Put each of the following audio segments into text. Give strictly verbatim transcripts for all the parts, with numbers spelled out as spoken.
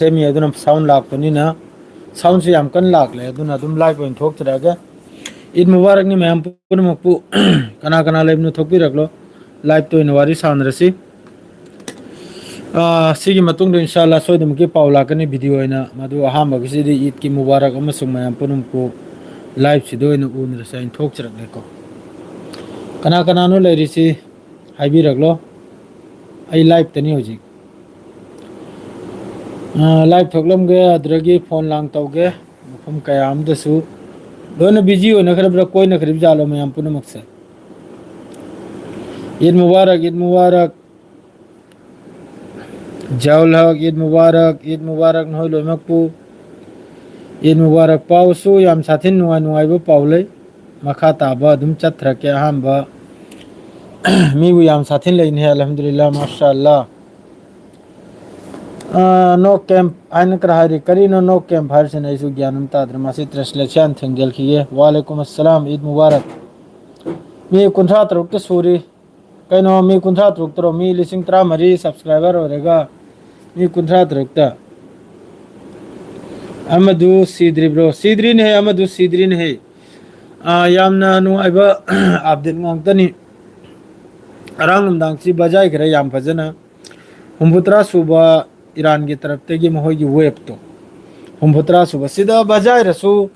ꯁꯦꯝꯃꯤ, ꯑꯗꯨꯅ sound ꯂꯥꯛꯄꯅꯤꯅ soundꯁꯨ ꯌꯥꯝ ꯀꯟꯅ ꯂꯥꯛꯂꯦ, ꯑꯗꯨꯅ ꯑꯗꯨꯝ live ꯑꯣꯏꯅ ꯊꯣꯛꯆꯔꯛꯑꯒꯦ꯫ ꯏꯗ ꯃꯨꯕꯥꯔꯛꯅꯤ ꯃꯌꯥꯝ ꯄꯨꯝꯅꯃꯛꯄꯨ꯫ ꯀꯅꯥ ꯀꯅꯥ ꯂꯩꯕꯅꯣ ꯊꯣꯛꯄꯤꯔꯛꯂꯣ, liveꯇ ꯑꯣꯏꯅ ꯋꯥꯔꯤ ꯁꯥꯟꯅꯔꯁꯤ꯫ ꯑꯥ, ꯁꯤꯒꯤ ꯃꯇꯨꯡꯗ ꯏꯟꯁꯥ ꯑꯜꯂꯥ ꯁꯣꯏꯗꯅꯃꯛꯀꯤ ꯄꯥꯎ ꯂꯥꯛꯀꯅꯤ video ꯑꯣꯏꯅ꯫ ꯃꯗꯨ ꯑꯍꯥꯟꯕꯒꯤꯁꯤꯗꯤ ꯏꯗꯀꯤ ꯃꯨꯕꯥꯔꯛ ꯑꯃꯁꯨꯡ ꯃꯌꯥꯝ ꯄꯨꯝꯅꯃꯛꯄꯨ liveꯁꯤꯗ ꯑꯣꯏꯅ ꯎꯅꯔꯁꯦ ꯍꯥꯏꯅ ꯊꯣꯛꯆꯔꯛꯂꯦꯀꯣ꯫ ꯀꯅꯥ ꯀꯅꯥꯅꯣ ꯂꯩꯔꯤꯁꯤ ꯍꯥꯏꯕꯤꯔꯛꯂꯣ꯫ ꯑꯩ liveꯇꯅꯤ ꯍꯧꯖꯤꯛ꯫ ꯑꯥ, live ꯊꯣꯛꯂꯝꯒꯦ, ꯑꯗꯨꯗꯒꯤ phone ꯂꯥꯡ ꯇꯧꯒꯦ꯫ ꯃꯐꯝ ꯀꯌꯥ ꯑꯃꯗꯁꯨ ꯂꯣꯏꯅ busy ꯑꯣꯏꯅꯈ꯭ꯔꯕ꯭ꯔꯥ, ꯀꯣꯏꯅꯈ꯭ꯔꯤꯕ ꯖꯥꯠꯂꯣ ꯃꯌꯥꯝ ꯄꯨꯝꯅꯃꯛꯁꯦ? ꯏꯗ ꯃꯨꯕꯥꯔꯛ, ꯏꯗ ꯃꯨꯕꯥꯔꯛ꯫ ꯖꯤꯌꯥꯎꯜ ꯍꯛ, ꯏꯗ ꯃꯨꯕꯥꯔꯛ, ꯏꯗ ꯃꯨꯕꯥꯔꯛ ꯅꯈꯣꯏ ꯂꯣꯏꯅꯃꯛꯄꯨ꯫ ꯏꯗ ꯃꯨꯕꯥꯔꯛ꯫ ꯄꯥꯎꯁꯨ ꯌꯥꯝ ꯁꯥꯊꯤꯅ ꯅꯨꯡꯉꯥꯏ ꯅꯨꯡꯉꯥꯏꯕ ꯄꯥꯎ ꯂꯩ꯫ ꯃꯈꯥ ꯇꯥꯕ ꯑꯗꯨꯝ ꯆꯠꯊꯔꯛꯀꯦ꯫ ꯑꯍꯥꯟꯕ ꯃꯤꯕꯨ ꯌꯥꯝ ꯁꯥꯊꯤꯅ ꯂꯩꯅꯦ, ꯑꯜꯍꯝꯗꯨꯂꯤꯜꯂꯥ, ꯃꯥꯁꯥ ꯑꯜꯂꯥ꯫ ꯑꯥ, no camp ꯍꯥꯏꯅ ꯈꯔ ꯍꯥꯏꯔꯤ꯫ ꯀꯔꯤꯅꯣ no camp ꯍꯥꯏꯔꯤꯁꯤꯅ? ꯑꯩꯁꯨ ꯒ꯭ꯌꯥꯟ ꯑꯃ ꯇꯥꯗ꯭ꯔꯦ꯫ ꯃꯁꯤ translation ꯊꯦꯡꯖꯤꯜꯈꯤꯒꯦ꯫ ꯋꯥꯂꯦꯀꯨꯝ ꯑꯁꯂꯥꯝ, ꯏꯗ ꯃꯨꯕꯥꯔꯛ꯫ ꯃꯤ ꯀꯨꯟꯊ꯭ꯔꯥ ꯇꯔꯨꯛꯇ ꯁꯨꯔꯤ꯫ ꯀꯩꯅꯣ, ꯃꯤ ꯀꯨꯟꯊ꯭ꯔꯥ ꯇꯔꯨꯛ ꯇꯔꯣ? ꯃꯤ ꯂꯤꯁꯤꯡ ꯇꯔꯥꯃꯔꯤ subscriber ꯑꯣꯏꯔꯒ ꯃꯤ ꯀꯨꯟꯊ꯭ꯔꯥ ꯇꯔꯨꯛꯇ꯫ ꯑꯃꯗꯨ ꯁꯤꯗ꯭ꯔꯤꯕ꯭ꯔꯣ? ꯁꯤꯗ꯭ꯔꯤꯅꯦꯍꯦ, ꯑꯃꯗꯨ ꯁꯤꯗ꯭ꯔꯤꯅꯦꯍꯦ꯫ ꯑꯥ, ꯌꯥꯝꯅ ꯅꯨꯡꯉꯥꯏꯕ update ꯉꯥꯛꯇꯅꯤ꯫ ꯉꯔꯥꯡ ꯅꯨꯡꯗꯥꯡꯁꯤ ꯕꯖꯥꯏꯈ꯭ꯔꯦ ꯌꯥꯝ ꯐꯖꯅ꯫ ꯍꯨꯝꯐꯨꯇꯔꯥ ꯁꯨꯕ ꯏꯔꯥꯟꯒꯤ ꯇꯔꯞꯇꯒꯤ ꯃꯈꯣꯏꯒꯤ waveꯇꯣ꯫ ꯍꯨꯝꯐꯨꯇꯔꯥ ꯁꯨꯕ꯫ ꯁꯤꯗ ꯕꯖꯥꯏꯔꯁꯨ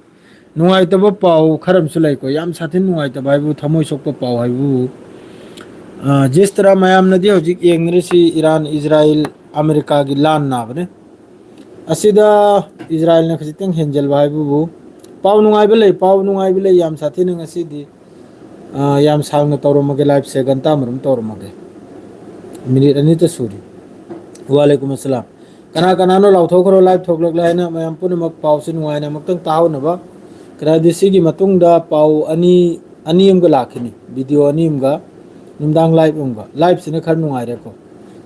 ꯅꯨꯡꯉꯥꯏꯇꯕ ꯄꯥꯎ ꯈꯔ ꯑꯃꯁꯨ ꯂꯩꯀꯣ꯫ ꯌꯥꯝ ꯁꯥꯊꯤꯅ ꯅꯨꯡꯉꯥꯏꯇꯕ ꯍꯥꯏꯕꯨ, ꯊꯃꯣꯏ ꯁꯣꯛꯄ ꯄꯥꯎ ꯍꯥꯏꯕꯨ, ꯑ, ꯖꯤꯁ ꯇꯔꯥ ꯃꯌꯥꯝꯅꯗꯤ ꯍꯧꯖꯤꯛ ꯌꯦꯡꯅꯔꯤꯁꯤ ꯏꯔꯥꯟ, ꯏꯖꯔꯥꯏꯜ, ꯑꯃꯦꯔꯤꯀꯥꯒꯤ ꯂꯥꯟ ꯅꯥꯕꯅꯦ꯫ ꯑꯁꯤꯗ ꯏꯖꯔꯥꯏꯜꯅ ꯈꯖꯤꯛꯇꯪ ꯍꯦꯟꯖꯜꯕ ꯍꯥꯏꯕꯕꯨ, ꯄꯥꯎ ꯅꯨꯡꯉꯥꯏꯕ ꯂꯩ, ꯄꯥꯎ ꯅꯨꯡꯉꯥꯏꯕ ꯂꯩ꯫ ꯌꯥꯝ ꯁꯥꯊꯤꯅ ꯉꯁꯤꯗꯤ, ꯑ, ꯌꯥꯝ ꯁꯥꯡꯅ ꯇꯧꯔꯝꯃꯒꯦ, liveꯁꯦ ꯘꯟꯇꯥ ꯑꯃꯔꯣꯝ ꯇꯧꯔꯝꯃꯒꯦ꯫ Minute ꯑꯅꯤꯇ ꯁꯨꯔꯤ꯫ ꯋꯥꯂꯦꯀꯨꯝ ꯑꯁꯂꯥꯝ꯫ ꯀꯅꯥ ꯀꯅꯥꯅꯣ ꯂꯥꯎꯊꯣꯛꯈ꯭ꯔꯣ, live ꯊꯣꯛꯂꯛꯂꯦ ꯍꯥꯏꯅ ꯃꯌꯥꯝ ꯄꯨꯝꯅꯃꯛ ꯄꯥꯎꯁꯤ ꯅꯨꯡꯉꯥꯏꯅ ꯑꯃꯨꯛꯇꯪ ꯇꯥꯍꯧꯅꯕ꯫ ꯀꯔꯥꯏꯗꯤ ꯁꯤꯒꯤ ꯃꯇꯨꯡꯗ ꯄꯥꯎ ꯑꯅꯤ, ꯑꯅꯤ ꯑꯃꯒ ꯂꯥꯛꯈꯤꯅꯤ, video ꯑꯅꯤ ꯑꯃꯒ, ꯅꯨꯡꯗꯥꯡ live ꯑꯃꯒ꯫ Liveꯁꯤꯅ ꯈꯔ ꯅꯨꯡꯉꯥꯏꯔꯦꯀꯣ꯫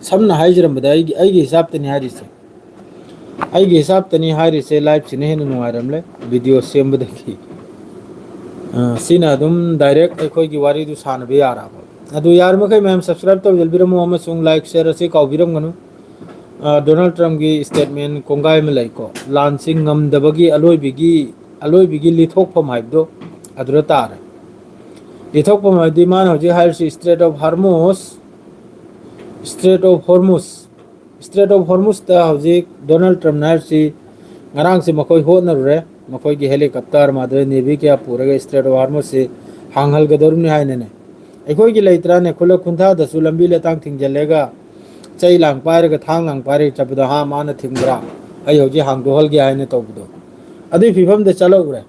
ꯁꯝꯅ ꯍꯥꯏꯖꯔꯝꯕꯗ ꯑꯩꯒꯤ, ꯑꯩꯒꯤ ꯍꯤꯁꯥꯞꯇꯅꯤ ꯍꯥꯏꯔꯤꯁꯦ꯫ ꯑꯩꯒꯤ ꯍꯤꯁꯥꯞꯇꯅꯤ ꯍꯥꯏꯔꯤꯁꯦ, liveꯁꯤꯅ ꯍꯦꯟꯅ ꯅꯨꯡꯉꯥꯏꯔꯝꯂꯦ video ꯁꯦꯝꯕꯗꯒꯤ꯫ ꯑ, ꯁꯤꯅ ꯑꯗꯨꯝ direct ꯑꯩꯈꯣꯏꯒꯤ ꯋꯥꯔꯤꯗꯨ ꯁꯥꯟꯅꯕ ꯌꯥꯔꯕ꯫ ꯑꯗꯨ ꯌꯥꯔꯤꯃꯈꯩ ꯃꯌꯥꯝ subscribe ꯇꯧꯖꯤꯟꯕꯤꯔꯝꯃꯣ ꯑꯃꯁꯨꯡ like, share ꯑꯁꯤ ꯀꯥꯎꯕꯤꯔꯝꯒꯅꯨ꯫ ꯑ, ꯗꯣꯅꯥꯜꯗ ꯇ꯭ꯔꯝꯞꯀꯤ ꯁ꯭ꯇꯦꯠꯃꯦꯟ ꯀꯣꯡꯒꯥꯏ ꯑꯃ ꯂꯩꯀꯣ, ꯂꯥꯟꯁꯤ ꯉꯝꯗꯕꯒꯤ ꯑꯂꯣꯏꯕꯒꯤ, ꯑꯂꯣꯏꯕꯒꯤ ꯂꯤꯊꯣꯛꯐꯝ ꯍꯥꯏꯕꯗꯣ ꯑꯗꯨꯗ ꯇꯥꯔꯦ꯫ ꯂꯤꯊꯣꯛꯐꯝ ꯍꯥꯏꯕꯗꯤ ꯃꯥꯅ ꯍꯧꯖꯤꯛ ꯍꯥꯏꯔꯤꯁꯤ Strait of Hormuz, Strait of Hormuz, Strait of Hormuzꯇ ꯍꯧꯖꯤꯛ ꯗꯣꯅꯥꯜꯗ ꯇ꯭ꯔꯝꯞꯅ ꯍꯥꯏꯔꯤꯁꯤ, ꯉꯔꯥꯡꯁꯤ ꯃꯈꯣꯏ ꯍꯣꯠꯅꯔꯨꯔꯦ, ꯃꯈꯣꯏꯒꯤ ꯍꯦꯂꯤꯀꯣꯞꯇꯔ ꯃꯥꯗꯨ ꯅꯦꯚꯤ ꯀꯌꯥ ꯄꯨꯔꯒ Strait of Hormuzꯁꯤ ꯍꯥꯡꯍꯜꯒꯗꯧꯔꯤꯕꯅꯤ ꯍꯥꯏꯅꯅꯦ꯫ ꯑꯩꯈꯣꯏꯒꯤ ꯂꯩꯇ꯭ꯔꯥꯅꯦ, ꯈꯨꯜꯂꯛ ꯈꯨꯟꯊꯥꯗꯁꯨ ꯂꯝꯕꯤ ꯂꯇꯥꯡ ꯊꯤꯡꯖꯤꯜꯂꯒ ꯆꯩ ꯂꯥꯡ ꯄꯥꯏꯔꯒ, ꯊꯥꯡ ꯂꯥꯡ ꯄꯥꯏꯔꯒ ꯆꯠꯄꯗꯣ, ꯍꯥ, ꯃꯥꯅ ꯊꯤꯡꯕ꯭ꯔꯥ, ꯑꯩ ꯍꯧꯖꯤꯛ ꯍꯥꯡꯗꯣꯛꯍꯜꯒꯦ ꯍꯥꯏꯅ ꯇꯧꯕꯗꯣ, ꯑꯗꯨꯒꯤ ꯐꯤꯕꯝꯗ ꯆꯠꯂꯛꯎꯔꯦ꯫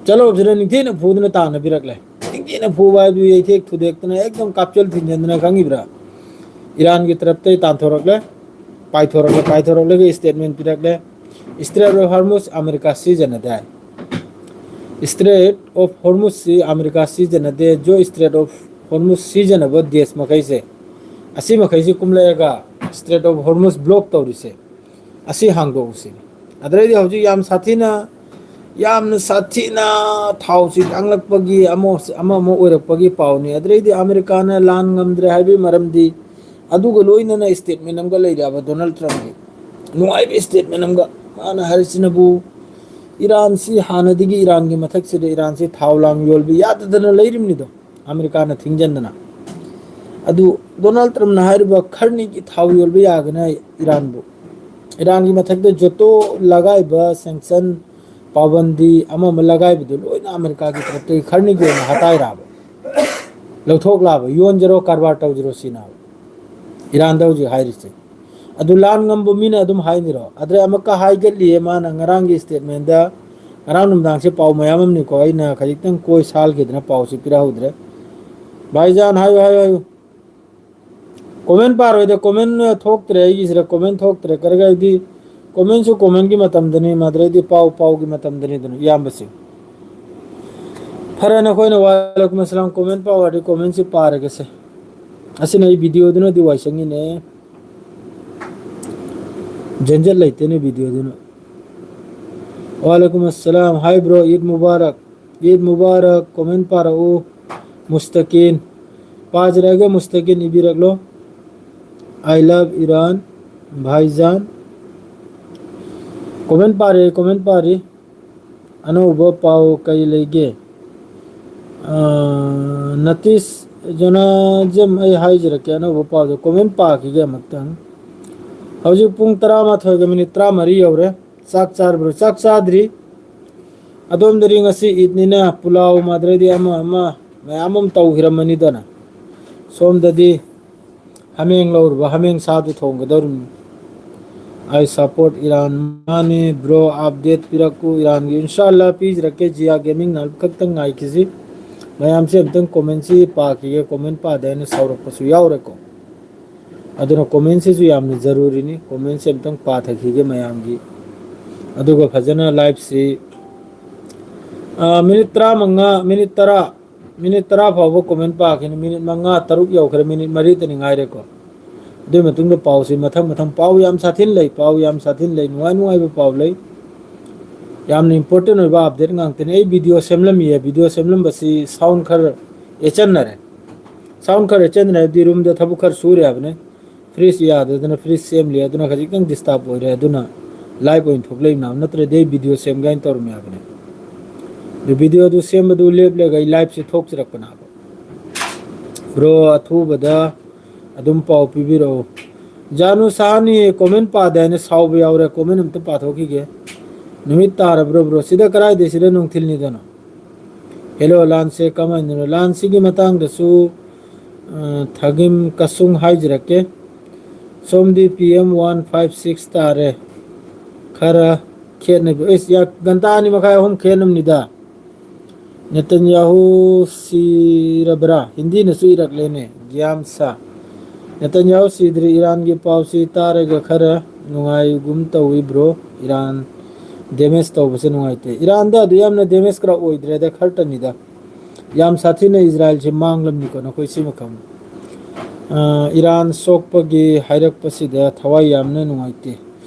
ꯆꯠꯂꯨꯕꯁꯤꯗ ꯅꯤꯡꯊꯤꯅ ꯐꯨꯗꯅ ꯇꯥꯟꯅꯕꯤꯔꯛꯂꯦ꯫ ꯅꯤꯡꯊꯤꯅ ꯐꯨꯕ ꯍꯥꯏꯕꯗꯨ ꯌꯩꯊꯦꯛ ꯊꯨꯗꯦꯛꯇꯅ ꯑꯦꯛꯗꯝ ꯀꯥꯞꯆꯦꯜ ꯊꯤꯟꯖꯤꯟꯗꯅ, ꯈꯪꯉꯤꯕ꯭ꯔꯥ? ꯏꯔꯥꯟꯒꯤ ꯇꯔꯞꯇꯩ ꯇꯥꯟꯊꯣꯔꯛꯂꯦ, ꯄꯥꯏꯊꯣꯔꯛꯂꯦ, ꯄꯥꯏꯊꯣꯔꯛꯂꯒ ꯁ꯭ꯇꯦꯠꯃꯦꯟ ꯄꯤꯔꯛꯂꯦ, Strait of Hormuz ꯑꯃꯦꯔꯤꯀꯥ ꯁꯤꯖꯤꯟꯅꯗꯦ ꯍꯥꯏ꯫ Strait of Hormuzꯁꯤ ꯑꯃꯦꯔꯤꯀꯥ ꯁꯤꯖꯤꯟꯅꯗꯦ꯫ ꯖꯣ Strait of Hormuz ꯁꯤꯖꯤꯟꯅꯕ ꯗꯦꯁ ꯃꯈꯩꯁꯦ, ꯑꯁꯤ ꯃꯈꯩꯁꯤ ꯀꯨꯝꯂꯛꯑꯒ Strait of Hormuz block ꯇꯧꯔꯤꯁꯦ, ꯑꯁꯤ ꯍꯥꯡꯗꯣꯛꯎꯁꯤꯅꯤ꯫ ꯑꯗꯨꯗꯩꯗꯤ ꯍꯧꯖꯤꯛ ꯌꯥꯝ ꯁꯥꯊꯤꯅ, ꯌꯥꯝꯅ ꯁꯥꯊꯤꯅ ꯊꯥꯎꯁꯤ ꯇꯥꯡꯂꯛꯄꯒꯤ ꯑꯃ, ꯑꯃ ꯑꯃ ꯑꯣꯏꯔꯛꯄꯒꯤ ꯄꯥꯎꯅꯤ꯫ ꯑꯗꯨꯗꯩꯗꯤ ꯑꯃꯦꯔꯤꯀꯥꯅ ꯂꯥꯟ ꯉꯝꯗ꯭ꯔꯦ ꯍꯥꯏꯕꯒꯤ ꯃꯔꯝꯗꯤ ꯑꯗꯨꯒ ꯂꯣꯏꯅꯅ ꯁ꯭ꯇꯦꯠꯃꯦꯟ ꯑꯃꯒ ꯂꯩꯔꯦꯕ ꯗꯣꯅꯥꯜꯗ ꯇ꯭ꯔꯝꯞꯀꯤ꯫ ꯅꯨꯡꯉꯥꯏꯕ ꯁ꯭ꯇꯦꯠꯃꯦꯟ ꯑꯃꯒ꯫ ꯃꯥꯅ ꯍꯥꯏꯔꯤꯁꯤꯅꯕꯨ, ꯏꯔꯥꯟꯁꯤ ꯍꯥꯟꯅꯗꯒꯤ, ꯏꯔꯥꯟꯒꯤ ꯃꯊꯛꯁꯤꯗ ꯏꯔꯥꯟꯁꯤ ꯊꯥꯎ ꯂꯥꯡ ꯌꯣꯜꯕ ꯌꯥꯗꯗꯅ ꯂꯩꯔꯤꯕꯅꯤꯗꯣ, ꯑꯃꯦꯔꯤꯀꯥꯅ ꯊꯤꯡꯖꯤꯟꯗꯅ꯫ ꯑꯗꯨ ꯗꯣꯅꯥꯜꯗ ꯇ꯭ꯔꯝꯞꯅ ꯍꯥꯏꯔꯤꯕ ꯈꯔꯅꯤꯒꯤ ꯊꯥꯎ ꯌꯣꯜꯕ ꯌꯥꯒꯅꯤ ꯏꯔꯥꯟꯕꯨ꯫ ꯏꯔꯥꯟꯒꯤ ꯃꯊꯛꯇ ꯖꯣꯇꯣ ꯂꯒꯥꯏꯕ, ꯁꯦꯡꯁꯟ, ꯄꯥꯕꯟꯗꯤ ꯑꯃ ꯑꯃ ꯂꯒꯥꯏꯕꯗꯨ ꯂꯣꯏꯅ ꯑꯃꯦꯔꯤꯀꯥꯒꯤ ꯇꯔꯞꯇꯒꯤ ꯈꯔꯅꯤꯒꯤ ꯑꯣꯏꯅ ꯍꯥꯇꯥꯏꯔꯛꯑꯕ, ꯂꯧꯊꯣꯛꯂꯛꯑꯕ, ꯌꯣꯟꯖꯔꯣ, ꯀꯔꯕꯥꯔ ꯇꯧꯖꯔꯣ ꯁꯤꯅ ꯏꯔꯥꯟꯗ ꯍꯧꯖꯤꯛ ꯍꯥꯏꯔꯤꯁꯦ꯫ ꯑꯗꯨ ꯂꯥꯟ ꯉꯝꯕ ꯃꯤꯅ ꯑꯗꯨꯝ ꯍꯥꯏꯅꯤꯔꯣ? ꯑꯗꯩ ꯑꯃꯨꯛꯀ ꯍꯥꯏꯒꯠꯂꯤꯌꯦ ꯃꯥꯅ ꯉꯔꯥꯡꯒꯤ ꯁ꯭ꯇꯦꯠꯃꯦꯟꯗ꯫ ꯉꯔꯥꯡ ꯅꯨꯡꯗꯥꯡꯁꯦ ꯄꯥꯎ ꯃꯌꯥꯝ ꯑꯃꯅꯤꯀꯣ, ꯑꯩꯅ ꯈꯖꯤꯛꯇꯪ ꯀꯣꯏ ꯁꯥꯜꯒꯤꯗꯅ ꯄꯥꯎꯁꯤ ꯄꯤꯔꯛꯍꯧꯗ꯭ꯔꯦ꯫ ꯚꯥꯏꯖꯥꯟ, ꯍꯥꯏꯌꯨ, ꯍꯥꯏꯌꯨ, ꯍꯥꯏꯌꯨ꯫ ꯀꯣꯃꯦꯟ ꯄꯥꯔꯣꯏꯗ, ꯀꯣꯃꯦꯟ ꯊꯣꯛꯇ꯭ꯔꯦ ꯑꯩꯒꯤꯁꯤꯗ, ꯀꯣꯃꯦꯟ ꯊꯣꯛꯇ꯭ꯔꯦ꯫ ꯀꯔꯤꯒꯤ ꯍꯥꯏꯗꯤ ꯀꯣꯃꯦꯟꯁꯨ ꯀꯣꯃꯦꯟꯒꯤ ꯃꯇꯝꯗꯅꯤ, ꯃꯗꯨꯗꯩꯗꯤ ꯄꯥꯎ ꯄꯥꯎꯒꯤ ꯃꯇꯝꯗꯅꯤꯗꯅ, ꯏꯌꯥꯝꯕꯁꯤꯡ꯫ ꯐꯔꯦ, ꯅꯈꯣꯏꯅ ꯋꯥꯂꯩꯀꯨꯝ ꯑꯁꯂꯥꯝ ꯀꯣꯃꯦꯟ ꯄꯥꯎ ꯍꯥꯏꯔꯗꯤ ꯀꯣꯃꯦꯟꯁꯤ ꯄꯥꯔꯒꯦꯁꯦ꯫ ꯑꯁꯤꯅ ꯑꯩ ꯚꯤꯗꯤꯑꯣꯗꯨꯅꯗꯤ ꯋꯥꯏ ꯁꯪꯉꯤꯅꯦ꯫ ꯖꯟꯖꯠ ꯂꯩꯇꯦꯅꯦ ꯚꯤꯗꯤꯑꯣꯗꯨꯅ꯫ ꯋꯥꯂꯩꯀꯨꯝ ꯑꯁꯂꯥꯝ꯫ ꯍꯥꯏ ꯕ꯭ꯔꯣ, ꯏꯗ ꯃꯨꯕꯥꯔꯛ꯫ ꯏꯗ ꯃꯨꯕꯥꯔꯛ꯫ ꯀꯣꯃꯦꯟ ꯄꯥꯔꯛꯎ꯫ ꯃꯨꯁꯇꯀꯤꯟ꯫ ꯄꯥꯖꯔꯒ ꯃꯨꯁꯇꯀꯤꯟ ꯏꯕꯤꯔꯛꯂꯣ꯫ I love Iran꯫ ꯚꯥꯏꯖꯥꯟ꯫ ꯀꯣꯃꯦꯟ ꯄꯥꯔꯤ, ꯀꯣꯃꯦꯟ ꯄꯥꯔꯤ꯫ ꯑꯅꯧꯕ ꯄꯥꯎ ꯀꯩ ꯂꯩꯒꯦ? ꯑ, ꯅꯇꯤꯁ ꯖꯣꯅꯥꯖꯝ, ꯑꯩ ꯍꯥꯏꯖꯔꯛꯀꯦ ꯑꯅꯧꯕ ꯄꯥꯎꯗꯣ꯫ ꯀꯣꯃꯦꯟ ꯄꯥꯈꯤꯒꯦ ꯑꯃꯨꯛꯇꯪ꯫ ꯍꯧꯖꯤꯛ ꯄꯨꯡ ꯇꯔꯥꯃꯥꯊꯣꯏꯒ ꯃꯤꯅꯤꯠ ꯇꯔꯥꯃꯔꯤ ꯌꯧꯔꯦ꯫ ꯆꯥꯛ ꯆꯥꯔꯕ꯭ꯔꯣ? ꯆꯥꯛ ꯆꯥꯗ꯭ꯔꯤ꯫ ꯑꯗꯣꯝꯗꯗꯤ ꯉꯁꯤ ꯏꯗꯅꯤꯅ ꯄꯨꯂꯥꯎ ꯃꯥꯗ꯭ꯔꯗꯤ ꯑꯃ ꯑꯃ ꯃꯌꯥꯝ ꯑꯃ ꯇꯧꯈꯤꯔꯝꯃꯅꯤꯗꯅ꯫ ꯁꯣꯝꯗꯗꯤ ꯍꯥꯃꯦꯡ ꯂꯧꯔꯨꯕ, ꯍꯥꯃꯦꯡ ꯁꯥꯗꯨ ꯊꯣꯡꯒꯗꯧꯔꯤꯕꯅꯤ꯫ I support Iran꯫ ꯃꯥꯅꯤ bro, update ꯄꯤꯔꯛꯎ ꯏꯔꯥꯟꯒꯤ꯫ ꯏꯟꯁꯥꯜꯂꯥ ꯄꯤꯖꯔꯛꯀꯦ꯫ ꯖꯤꯌꯥ ꯒꯦꯃꯤꯡꯅ ꯈꯛꯇꯪ ꯉꯥꯏꯈꯤꯁꯤ꯫ ꯃꯌꯥꯝꯁꯦ ꯑꯝꯇꯪ ꯀꯣꯃꯦꯟꯁꯤ ꯄꯥꯈꯤꯒꯦ꯫ ꯀꯣꯃꯦꯟ ꯄꯥꯗꯦ ꯍꯥꯏꯅ ꯁꯥꯎꯔꯛꯄꯁꯨ ꯌꯥꯎꯔꯦꯀꯣ꯫ ꯑꯗꯨꯅ ꯀꯣꯃꯦꯟꯁꯤꯁꯨ ꯌꯥꯝꯅ ꯖꯔꯨꯔꯤꯅꯤ꯫ ꯀꯣꯃꯦꯟꯁꯤ ꯑꯝꯇꯪ ꯄꯥꯊꯈꯤꯒꯦ ꯃꯌꯥꯝꯒꯤ꯫ ꯑꯗꯨꯒ ꯐꯖꯅ ꯂꯥꯏꯐꯁꯤ, ꯑ, ꯃꯤꯅꯤꯠ ꯇꯔꯥꯃꯉꯥ, ꯃꯤꯅꯤꯠ ꯇꯔꯥ, ꯃꯤꯅꯤꯠ ꯇꯔꯥ ꯐꯥꯎꯕ ꯀꯣꯃꯦꯟ ꯄꯥꯈꯤꯅꯤ꯫ ꯃꯤꯅꯤꯠ ꯃꯉꯥ, ꯇꯔꯨꯛ ꯌꯧꯈ꯭ꯔꯦ, ꯃꯤꯅꯤꯠ ꯃꯔꯤꯇꯅꯤ ꯉꯥꯏꯔꯦꯀꯣ꯫ ꯑꯗꯨꯒꯤ ꯃꯇꯨꯡꯗ ꯄꯥꯎꯁꯤ ꯃꯊꯪ ꯃꯊꯪ, ꯄꯥꯎ ꯌꯥꯝ ꯁꯥꯊꯤꯅ ꯂꯩ, ꯄꯥꯎ ꯌꯥꯝ ꯁꯥꯊꯤꯅ ꯂꯩ, ꯅꯨꯡꯉꯥꯏ ꯅꯨꯡꯉꯥꯏꯕ ꯄꯥꯎ ꯂꯩ, ꯌꯥꯝꯅ important ꯑꯣꯏꯕ update ꯉꯥꯛꯇꯅꯤ꯫ ꯑꯩ video ꯁꯦꯝꯂꯝꯃꯤꯌꯦ, video ꯁꯦꯝꯂꯝꯕꯁꯤ sound ꯈꯔ ꯆꯟꯅꯔꯦ꯫ Sound ꯈꯔ ꯆꯟꯅꯔꯦ ꯍꯥꯏꯕꯗꯤ roomꯗ ꯊꯕꯛ ꯈꯔ ꯁꯨꯔꯦ ꯍꯥꯏꯕꯅꯤ꯫ Fridge ꯌꯥꯗꯗꯅ fridge ꯁꯦꯝꯂꯤ, ꯑꯗꯨꯅ ꯈꯖꯤꯛꯇꯪ disturb ꯑꯣꯏꯔꯦ꯫ ꯑꯗꯨꯅ live ꯑꯣꯏꯅ ꯊꯣꯛꯂꯛꯏꯕꯅ, ꯅꯠꯇ꯭ꯔꯗꯤ ꯑꯩ video ꯁꯦꯝꯒꯦ ꯍꯥꯏꯅ ꯇꯧꯔꯝꯃꯦ ꯍꯥꯏꯕꯅꯤ꯫ ꯑꯗꯨ videoꯗꯨ ꯁꯦꯝꯕꯗꯨ ꯂꯦꯞꯂꯒ ꯑꯩ liveꯁꯦ ꯊꯣꯛꯆꯔꯛꯄꯅꯦꯕ꯫ Bro, ꯑꯊꯨꯕꯗ ꯑꯗꯨꯝ ꯄꯥꯎ ꯄꯤꯕꯤꯔꯛꯎ꯫ ꯖꯥꯅꯨ ꯁꯍꯥꯅꯤ comment ꯄꯥꯗꯦ ꯍꯥꯏꯅ ꯁꯥꯎꯕ ꯌꯥꯎꯔꯦ꯫ Comment ꯑꯝꯇ ꯄꯥꯊꯣꯛꯈꯤꯒꯦ꯫ ꯅꯨꯃꯤꯠ ꯇꯥꯔꯕ꯭ꯔꯣ bro? ꯁꯤꯗ ꯀꯗꯥꯏꯗ? ꯁꯤꯗ ꯅꯨꯡꯊꯤꯜꯅꯤꯗꯅ꯫ Hello, ꯂꯥꯟꯁꯦ ꯀꯃꯥꯏꯅꯅꯣ? ꯂꯥꯟꯁꯤꯒꯤ ꯃꯇꯥꯡꯗꯁꯨ, ꯑ, ꯊꯥꯒꯤꯝ ꯀꯁꯨꯡ ꯍꯥꯏꯖꯔꯛꯀꯦ꯫ ꯁꯣꯝꯗꯤ P M one five six ꯇꯥꯔꯦ꯫ ꯈꯔ ꯈꯦꯠꯅꯕ, ꯑꯩꯁ, ꯌꯥ-, ꯘꯟꯇꯥ ꯑꯅꯤ ꯃꯈꯥꯏ ꯑꯍꯨꯝ ꯈꯦꯠꯅꯕꯅꯤꯗ꯫ ꯅꯦꯇꯟꯌꯥꯍꯨ ꯁꯤꯔꯕ꯭ꯔꯥ? ꯍꯤꯟꯗꯤꯅꯁꯨ ꯏꯔꯛꯂꯦꯅꯦ, ꯒ꯭ꯌꯥꯝ ꯁꯥ꯫ ꯅꯦꯇꯟꯌꯥꯍꯨ ꯁꯤꯗ꯭ꯔꯤ꯫ ꯏꯔꯥꯟꯒꯤ ꯄꯥꯎꯁꯤ ꯇꯥꯔꯒ ꯈꯔ ꯅꯨꯡꯉꯥꯏꯒꯨꯝ ꯇꯧꯏ bro꯫ ꯏꯔꯥꯟ damage ꯇꯧꯕꯁꯦ ꯅꯨꯡꯉꯥꯏꯇꯦ꯫ ꯏꯔꯥꯟꯗ ꯑꯗꯨ ꯌꯥꯝꯅ damage ꯈꯔ ꯑꯣꯏꯗ꯭ꯔꯦꯗ, ꯈꯔꯇꯅꯤꯗ꯫ ꯌꯥꯝ ꯁꯥꯊꯤꯅ ꯏꯖꯔꯥꯏꯜꯁꯦ ꯃꯥꯡꯂꯝꯅꯤꯀꯣ ꯅꯈꯣꯏ ꯁꯤꯃ ꯈꯪꯉꯨ꯫ ꯑ, ꯏꯔꯥꯟ ꯁꯣꯛꯄꯒꯤ ꯍꯥꯏꯔꯛꯄꯁꯤꯗ ꯊꯋꯥꯏ ꯌꯥꯝꯅ ꯅꯨꯡꯉꯥꯏꯇꯦ꯫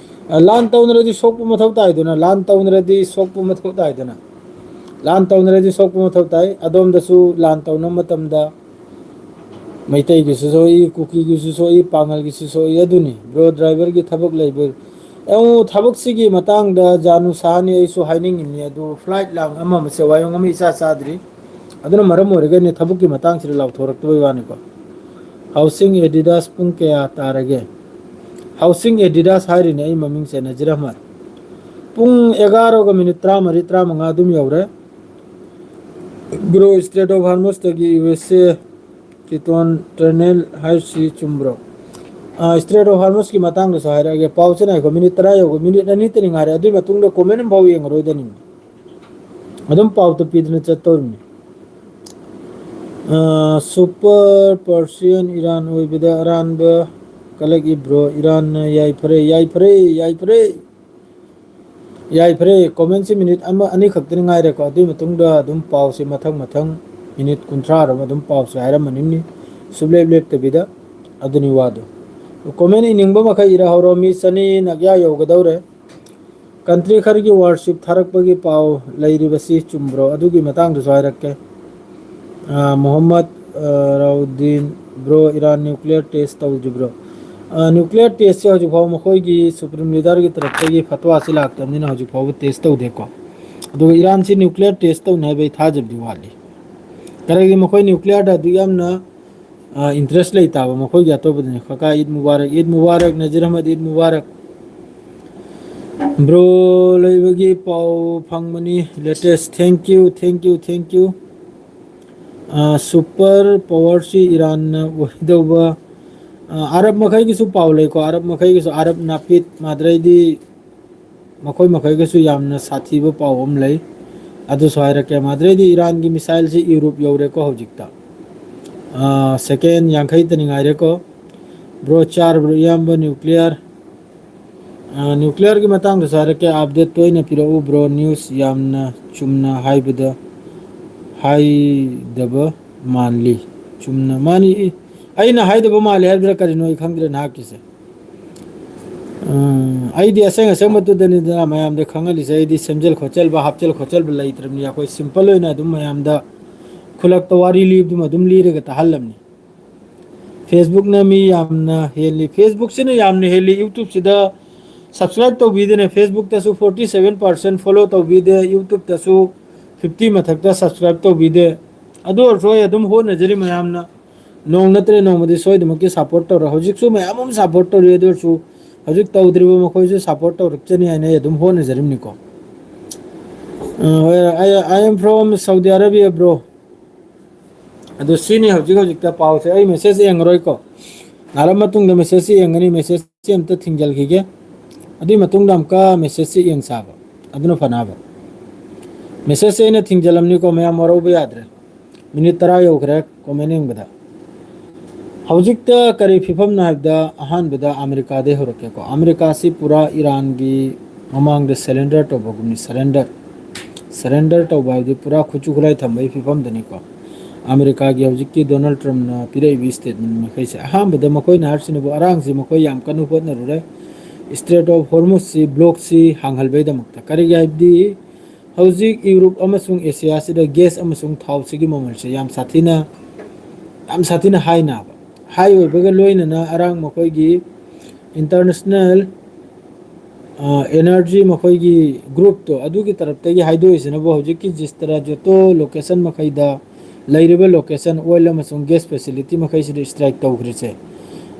ꯑ, ꯂꯥꯟ ꯇꯧꯅꯔꯗꯤ ꯁꯣꯛꯄ ꯃꯊꯧ ꯇꯥꯏꯗꯅ, ꯂꯥꯟ ꯇꯧꯅꯔꯗꯤ ꯁꯣꯛꯄ ꯃꯊꯧ ꯇꯥꯏꯗꯅ꯫ ꯂꯥꯟ ꯇꯧꯅꯔꯗꯤ ꯁꯣꯛꯄ ꯃꯊꯧ ꯇꯥꯏ꯫ ꯑꯗꯣꯝꯗꯁꯨ ꯂꯥꯟ ꯇꯧꯅꯕ ꯃꯇꯝꯗ ꯃꯩꯇꯩꯒꯤꯁꯨ ꯁꯣꯛꯏ, ꯀꯨꯀꯤꯒꯤꯁꯨ ꯁꯣꯛꯏ, ꯄꯥꯉꯜꯒꯤꯁꯨ ꯁꯣꯛꯏ꯫ ꯑꯗꯨꯅꯤ, bro, driverꯒꯤ ꯊꯕꯛ ꯂꯩꯕ꯫ ꯑꯦ, ꯊꯕꯛꯁꯤꯒꯤ ꯃꯇꯥꯡꯗ ꯖꯥꯅꯨ ꯁꯍꯥꯅꯤ ꯑꯩꯁꯨ ꯍꯥꯏꯅꯤꯡꯉꯤꯕꯅꯤ, ꯑꯗꯨ flight ꯂꯥꯡ ꯑꯃ ꯑꯃꯁꯦ ꯋꯥꯌꯣꯡ ꯑꯃ ꯏꯆꯥ ꯆꯥꯗ꯭ꯔꯤ꯫ ꯑꯗꯨꯅ ꯃꯔꯝ ꯑꯣꯏꯔꯒꯅꯤ ꯊꯕꯛꯀꯤ ꯃꯇꯥꯡꯁꯤꯗ ꯂꯥꯎꯊꯣꯔꯛꯇꯕꯩ ꯋꯥꯅꯤꯀꯣ꯫ ꯍꯥꯎꯁꯤꯡ ꯑꯦꯗꯤꯗꯥꯁ ꯄꯨꯡ ꯀꯌꯥ ꯇꯥꯔꯒꯦ? ꯍꯥꯎꯁꯤꯡ ꯑꯦꯗꯤꯗꯥꯁ ꯍꯥꯏꯔꯤꯅꯦ ꯑꯩ ꯃꯃꯤꯡꯁꯦ, ꯅꯖꯤꯔ ꯑꯍꯃꯗ꯫ ꯄꯨꯡ ꯑꯦꯒꯥꯔꯣꯒ ꯃꯤꯅꯤꯠ ꯇꯔꯥꯃꯔꯤ, ꯇꯔꯥꯃꯉꯥ ꯑꯗꯨꯝ ꯌꯧꯔꯦ꯫ Bro, Strait of Hormuzꯇꯒꯤ ꯌꯨ ꯑꯦꯁ ꯑꯦ ꯀꯤꯇꯣꯟ ꯇꯔꯅꯦꯜ ꯍꯥꯏꯔꯤꯁꯤ ꯆꯨꯝꯕ꯭ꯔꯣ? ꯑꯥ, Strait of Hormuzꯀꯤ ꯃꯇꯥꯡꯗꯁꯨ ꯍꯥꯏꯔꯛꯑꯒꯦ꯫ ꯄꯥꯎꯁꯦ ꯉꯥꯏꯈꯣ, ꯃꯤꯅꯤꯠ ꯇꯔꯥ ꯌꯧꯒꯦ, ꯃꯤꯅꯤꯠ ꯑꯅꯤꯇꯅꯤ ꯉꯥꯏꯔꯦ, ꯑꯗꯨꯒꯤ ꯃꯇꯨꯡꯗ comment ꯑꯃꯐꯥꯎ ꯌꯦꯡꯉꯔꯣꯏꯗꯅꯤ꯫ ꯑꯗꯨꯝ ꯄꯥꯎꯇ ꯄꯤꯗꯅ ꯆꯠꯇꯧꯔꯤꯅꯤ꯫ ꯑꯥ, Super Persian ꯏꯔꯥꯟ ꯑꯣꯏꯕꯗ ꯑꯔꯥꯟꯕ ꯀꯂꯛꯏ bro, ꯏꯔꯥꯟꯅ ꯌꯥꯏꯐꯔꯦ, ꯌꯥꯏꯐꯔꯦ, ꯌꯥꯏꯐꯔꯦ꯫ ꯌꯥꯏꯐꯔꯦ, commentꯁꯤ ꯃꯤꯅꯤꯠ ꯑꯃ ꯑꯅꯤ ꯈꯛꯇꯅꯤ ꯉꯥꯏꯔꯦꯀꯣ, ꯑꯗꯨꯒꯤ ꯃꯇꯨꯡꯗ ꯑꯗꯨꯝ ꯄꯥꯎꯁꯦ ꯃꯊꯪ ꯃꯊꯪ ꯃꯤꯅꯤꯠ ꯀꯨꯟꯊ꯭ꯔꯥ ꯔꯣꯝ ꯑꯗꯨꯝ ꯄꯥꯎꯁꯦ ꯍꯥꯏꯔꯝꯃꯅꯤꯡꯅꯤ, ꯁꯨꯞꯂꯦꯞ ꯂꯦꯞꯇꯕꯤꯗ꯫ ꯑꯗꯨꯅꯤ ꯋꯥꯗꯣ꯫ Comment ꯏꯅꯤꯡꯕ ꯃꯈꯩ ꯏꯔꯍꯧꯔꯣ, ꯃꯤ ꯆꯅꯤ ꯅꯛꯌꯥ ꯌꯧꯒꯗꯧꯔꯦ꯫ Country ꯈꯔꯒꯤ warship ꯊꯥꯔꯛꯄꯒꯤ ꯄꯥꯎ ꯂꯩꯔꯤꯕꯁꯤ ꯆꯨꯝꯕ꯭ꯔꯣ? ꯑꯗꯨꯒꯤ ꯃꯇꯥꯡꯗꯁꯨ ꯍꯥꯏꯔꯛꯀꯦ꯫ ꯑꯥ, ꯃꯣꯍꯝꯃꯗ, ꯑꯥ, ꯔꯥꯎꯗꯤꯟ, bro, ꯏꯔꯥꯟ nuclear test ꯇꯧꯗ꯭ꯔꯤꯕ꯭ꯔꯣ? ꯑꯥ, nuclear testꯁꯦ ꯍꯧꯖꯤꯛ ꯐꯥꯎꯕ ꯃꯈꯣꯏꯒꯤ supreme leaderꯒꯤ ꯇꯔꯞꯇꯒꯤ ꯐꯠꯋꯥꯁꯤ ꯂꯥꯛꯇꯕꯅꯤꯅ ꯍꯧꯖꯤꯛ ꯐꯥꯎꯕ test ꯇꯧꯗꯦꯀꯣ꯫ ꯑꯗꯨꯒ ꯏꯔꯥꯟꯁꯤ nuclear test ꯇꯧꯅꯤ ꯍꯥꯏꯕ ꯑꯩ ꯊꯥꯖꯕꯗꯤ ꯋꯥꯠꯂꯤ꯫ ꯀꯔꯤꯒꯤ ꯃꯈꯣꯏ nuclearꯗ ꯑꯗꯨꯛ ꯌꯥꯝꯅ ꯑ, interest ꯂꯩꯇꯥꯕ ꯃꯈꯣꯏꯒꯤ ꯑꯇꯣꯞꯄꯗꯅꯤ꯫ ꯀꯀꯥ, ꯏꯗ ꯃꯨꯕꯥꯔꯛ, ꯏꯗ ꯃꯨꯕꯥꯔꯛ, ꯅꯖꯤꯔ ꯑꯍꯃꯗ, ꯏꯗ ꯃꯨꯕꯥꯔꯛ꯫ Bro ꯂꯩꯕꯒꯤ ꯄꯥꯎ ꯐꯪꯕꯅꯤ, latest꯫ Thank you, thank you, thank you꯫ ꯑ, super powerꯁꯤ ꯏꯔꯥꯟꯅ ꯑꯣꯏꯗꯧꯕ꯫ ꯑ, ꯑꯔꯕ ꯃꯈꯩꯒꯤꯁꯨ ꯄꯥꯎ ꯂꯩꯀꯣ, ꯑꯔꯕ ꯃꯈꯩꯒꯤꯁꯨ, ꯑꯔꯕ ꯅꯥꯄꯤꯠ ꯃꯥꯗ꯭ꯔꯩꯗꯤ ꯃꯈꯣꯏ ꯃꯈꯩꯒꯁꯨ ꯌꯥꯝꯅ ꯁꯥꯊꯤꯕ ꯄꯥꯎ ꯑꯃ ꯂꯩ, ꯑꯗꯨꯁꯨ ꯍꯥꯏꯔꯛꯀꯦ꯫ ꯃꯥꯗ꯭ꯔꯩꯗꯤ ꯏꯔꯥꯟꯒꯤ missileꯁꯤ Europe ꯌꯧꯔꯦꯀꯣ ꯍꯧꯖꯤꯛꯇ꯫ ꯑ, second ꯌꯥꯡꯈꯩꯇꯅꯤ ꯉꯥꯏꯔꯦꯀꯣ꯫ Bro, ꯆꯥꯔꯕ꯭ꯔꯣ ꯏꯌꯥꯝꯕ nuclear? ꯑ, nuclearꯒꯤ ꯃꯇꯥꯡꯗꯁꯨ ꯍꯥꯏꯔꯛꯀꯦ, update ꯇꯣꯏꯅ ꯄꯤꯔꯛꯎ bro, news ꯌꯥꯝꯅ ꯆꯨꯝꯅ ꯍꯥꯏꯕꯗ, ꯍꯥꯏꯗꯕ ꯃꯥꯜꯂꯤ꯫ ꯆꯨꯝꯅ, ꯃꯥꯅꯤ, ꯑꯩꯅ ꯍꯥꯏꯗꯕ ꯃꯥꯜꯂꯤ ꯍꯥꯏꯕꯗ ꯀꯔꯤꯅꯣ ꯑꯩ ꯈꯪꯗ꯭ꯔꯦ ꯅꯍꯥꯛꯀꯤꯁꯦ꯫ ꯎꯝ, ꯑꯩꯗꯤ ꯑꯁꯦꯡ ꯑꯁꯦꯡꯕꯗꯨꯗꯅꯤꯗꯅ ꯃꯌꯥꯝꯗ ꯈꯪꯍꯜꯂꯤꯁꯦ꯫ ꯑꯩꯗꯤ ꯁꯦꯝꯖꯤꯜ ꯈꯣꯠꯆꯤꯜꯕ, ꯍꯥꯞꯆꯤꯜ ꯈꯣꯠꯆꯤꯜꯕ ꯂꯩꯇ꯭ꯔꯕꯅꯤ꯫ ꯑꯩꯈꯣꯏ simple ꯑꯣꯏꯅ ꯑꯗꯨꯝ ꯃꯌꯥꯝꯗ ꯈꯨꯜꯂꯛꯇ ꯋꯥꯔꯤ ꯂꯤꯕꯗꯨꯃ ꯑꯗꯨꯝ ꯂꯤꯔꯒ ꯇꯥꯍꯜꯂꯝꯅꯤ꯫ Facebookꯅ ꯃꯤ ꯌꯥꯝꯅ ꯍꯦꯜꯂꯤ꯫ Facebookꯁꯤꯅ ꯌꯥꯝꯅ ꯍꯦꯜꯂꯤ꯫ YouTubeꯁꯤꯗ subscribe ꯇꯧꯕꯤꯗꯦꯅꯦ꯫ Facebookꯇꯁꯨ forty seven percent follow ꯇꯧꯕꯤꯗꯦ, YouTubeꯇꯁꯨ fifty ꯃꯊꯛꯇ subscribe ꯇꯧꯕꯤꯗꯦ꯫ ꯑꯗꯨ ꯑꯣꯏꯔꯁꯨ ꯑꯩ ꯑꯗꯨꯝ ꯍꯣꯠꯅꯖꯔꯤ ꯃꯌꯥꯝꯅ꯫ ꯅꯣꯡ ꯅꯠꯇ꯭ꯔꯦ ꯅꯣꯡꯃꯗꯤ ꯁꯣꯏꯗꯅꯃꯛꯀꯤ support ꯇꯧꯔ-, ꯍꯧꯖꯤꯛꯁꯨ ꯃꯌꯥꯝ ꯑꯃ support ꯇꯧꯔꯤ꯫ ꯑꯗꯨ ꯑꯣꯏꯔꯁꯨ ꯍꯧꯖꯤꯛ ꯇꯧꯗ꯭ꯔꯤꯕ ꯃꯈꯣꯏꯁꯨ support ꯇꯧꯔꯛꯆꯅꯤ ꯍꯥꯏꯅ ꯑꯩ ꯑꯗꯨꯝ ꯍꯣꯠꯅꯖꯔꯤꯕꯅꯤꯀꯣ꯫ ꯑ, I, I am from Saudi Arabia, bro꯫ ꯑꯗꯨ ꯁꯤꯅꯤ ꯍꯧꯖꯤꯛ ꯍꯧꯖꯤꯛꯇ ꯄꯥꯎꯁꯦ꯫ ꯑꯩ message ꯌꯦꯡꯉꯔꯣꯏꯀꯣ꯫ ꯉꯥꯏꯔ ꯃꯇꯨꯡꯗ messageꯁꯦ ꯌꯦꯡꯒꯅꯤ꯫ Messageꯁꯦ ꯑꯝꯇ ꯊꯤꯡꯖꯤꯜꯈꯤꯒꯦ꯫ ꯑꯗꯨꯒꯤ ꯃꯇꯨꯡꯗ ꯑꯃꯨꯛꯀ messageꯁꯦ ꯌꯦꯡꯁꯥꯕ꯫ ꯑꯗꯨꯅ ꯐꯅꯕ꯫ Messageꯁꯦ ꯑꯩꯅ ꯊꯤꯡꯖꯤꯜꯂꯝꯅꯤꯀꯣ, ꯃꯌꯥꯝ ꯋꯥꯔꯧꯕ ꯌꯥꯗ꯭ꯔꯦ꯫ Minute ꯇꯔꯥ ꯌꯧꯈ꯭ꯔꯦ comment ꯌꯦꯡꯕꯗ꯫ ꯍꯧꯖꯤꯛꯇ ꯀꯔꯤ ꯐꯤꯕꯝꯅꯣ ꯍꯥꯏꯕꯗ, ꯑꯍꯥꯟꯕꯗ ꯑꯃꯦꯔꯤꯀꯥꯗꯩ ꯍꯧꯔꯛꯀꯦꯀꯣ꯫ ꯑꯃꯦꯔꯤꯀꯥꯁꯤ ꯄꯨꯔꯥ ꯏꯔꯥꯟꯒꯤ ꯃꯃꯥꯡꯗ surrender ꯇꯧꯕꯒꯨꯝꯅꯤ꯫ Surrender, surrender ꯇꯧꯕ ꯍꯥꯏꯕꯗꯤ ꯄꯨꯔꯥ ꯈꯨꯠꯁꯨ ꯈꯨꯠꯂꯥꯏ ꯊꯝꯕꯒꯤ ꯐꯤꯕꯝꯗꯅꯤꯀꯣ꯫ ꯑꯃꯦꯔꯤꯀꯥꯒꯤ ꯍꯧꯖꯤꯛꯀꯤ ꯗꯣꯅꯥꯜꯗ ꯇ꯭ꯔꯝꯞꯅ ꯄꯤꯔꯛꯏꯕ statement ꯃꯈꯩꯁꯦ, ꯑꯍꯥꯟꯕꯗ ꯃꯈꯣꯏꯅ ꯍꯥꯏꯔꯤꯁꯤꯅꯕꯨ ꯑꯔꯥꯡꯁꯤ ꯃꯈꯣꯏ ꯌꯥꯝ ꯀꯟꯅ ꯍꯣꯠꯅꯔꯨꯔꯦ꯫ Strait of Hormuzꯁꯤ blockꯁꯤ ꯍꯥꯡꯍꯟꯕꯩꯗꯃꯛꯇ꯫ ꯀꯔꯤꯒꯤ ꯍꯥꯏꯕꯗꯤ ꯍꯧꯖꯤꯛ ꯌꯨꯔꯣꯞ ꯑꯃꯁꯨꯡ ꯑꯦꯁꯤꯌꯥꯁꯤꯗ gas ꯑꯃꯁꯨꯡ ꯊꯥꯎꯁꯤꯒꯤ ꯃꯃꯜꯁꯦ ꯌꯥꯝ ꯁꯥꯊꯤꯅ, ꯌꯥꯝ ꯁꯥꯊꯤꯅ high ꯅꯥꯕ, high ꯑꯣꯏꯕꯒ ꯂꯣꯏꯅꯅ ꯑꯔꯥꯡ ꯃꯈꯣꯏꯒꯤ international, ꯑ, energy ꯃꯈꯣꯏꯒꯤ groupꯇꯣ ꯑꯗꯨꯒꯤ ꯇꯔꯞꯇꯒꯤ ꯍꯥꯏꯗꯣꯛꯏꯁꯤꯅꯕꯨ ꯍꯧꯖꯤꯛꯀꯤ ꯖꯤꯁꯇꯔꯥ ꯖꯣꯇꯣ location ꯃꯈꯩꯗ ꯂꯩꯔꯤꯕ location, oil ꯑꯃꯁꯨꯡ gas facility ꯃꯈꯩꯁꯤꯗ strike ꯇꯧꯈ꯭ꯔꯤꯁꯦ꯫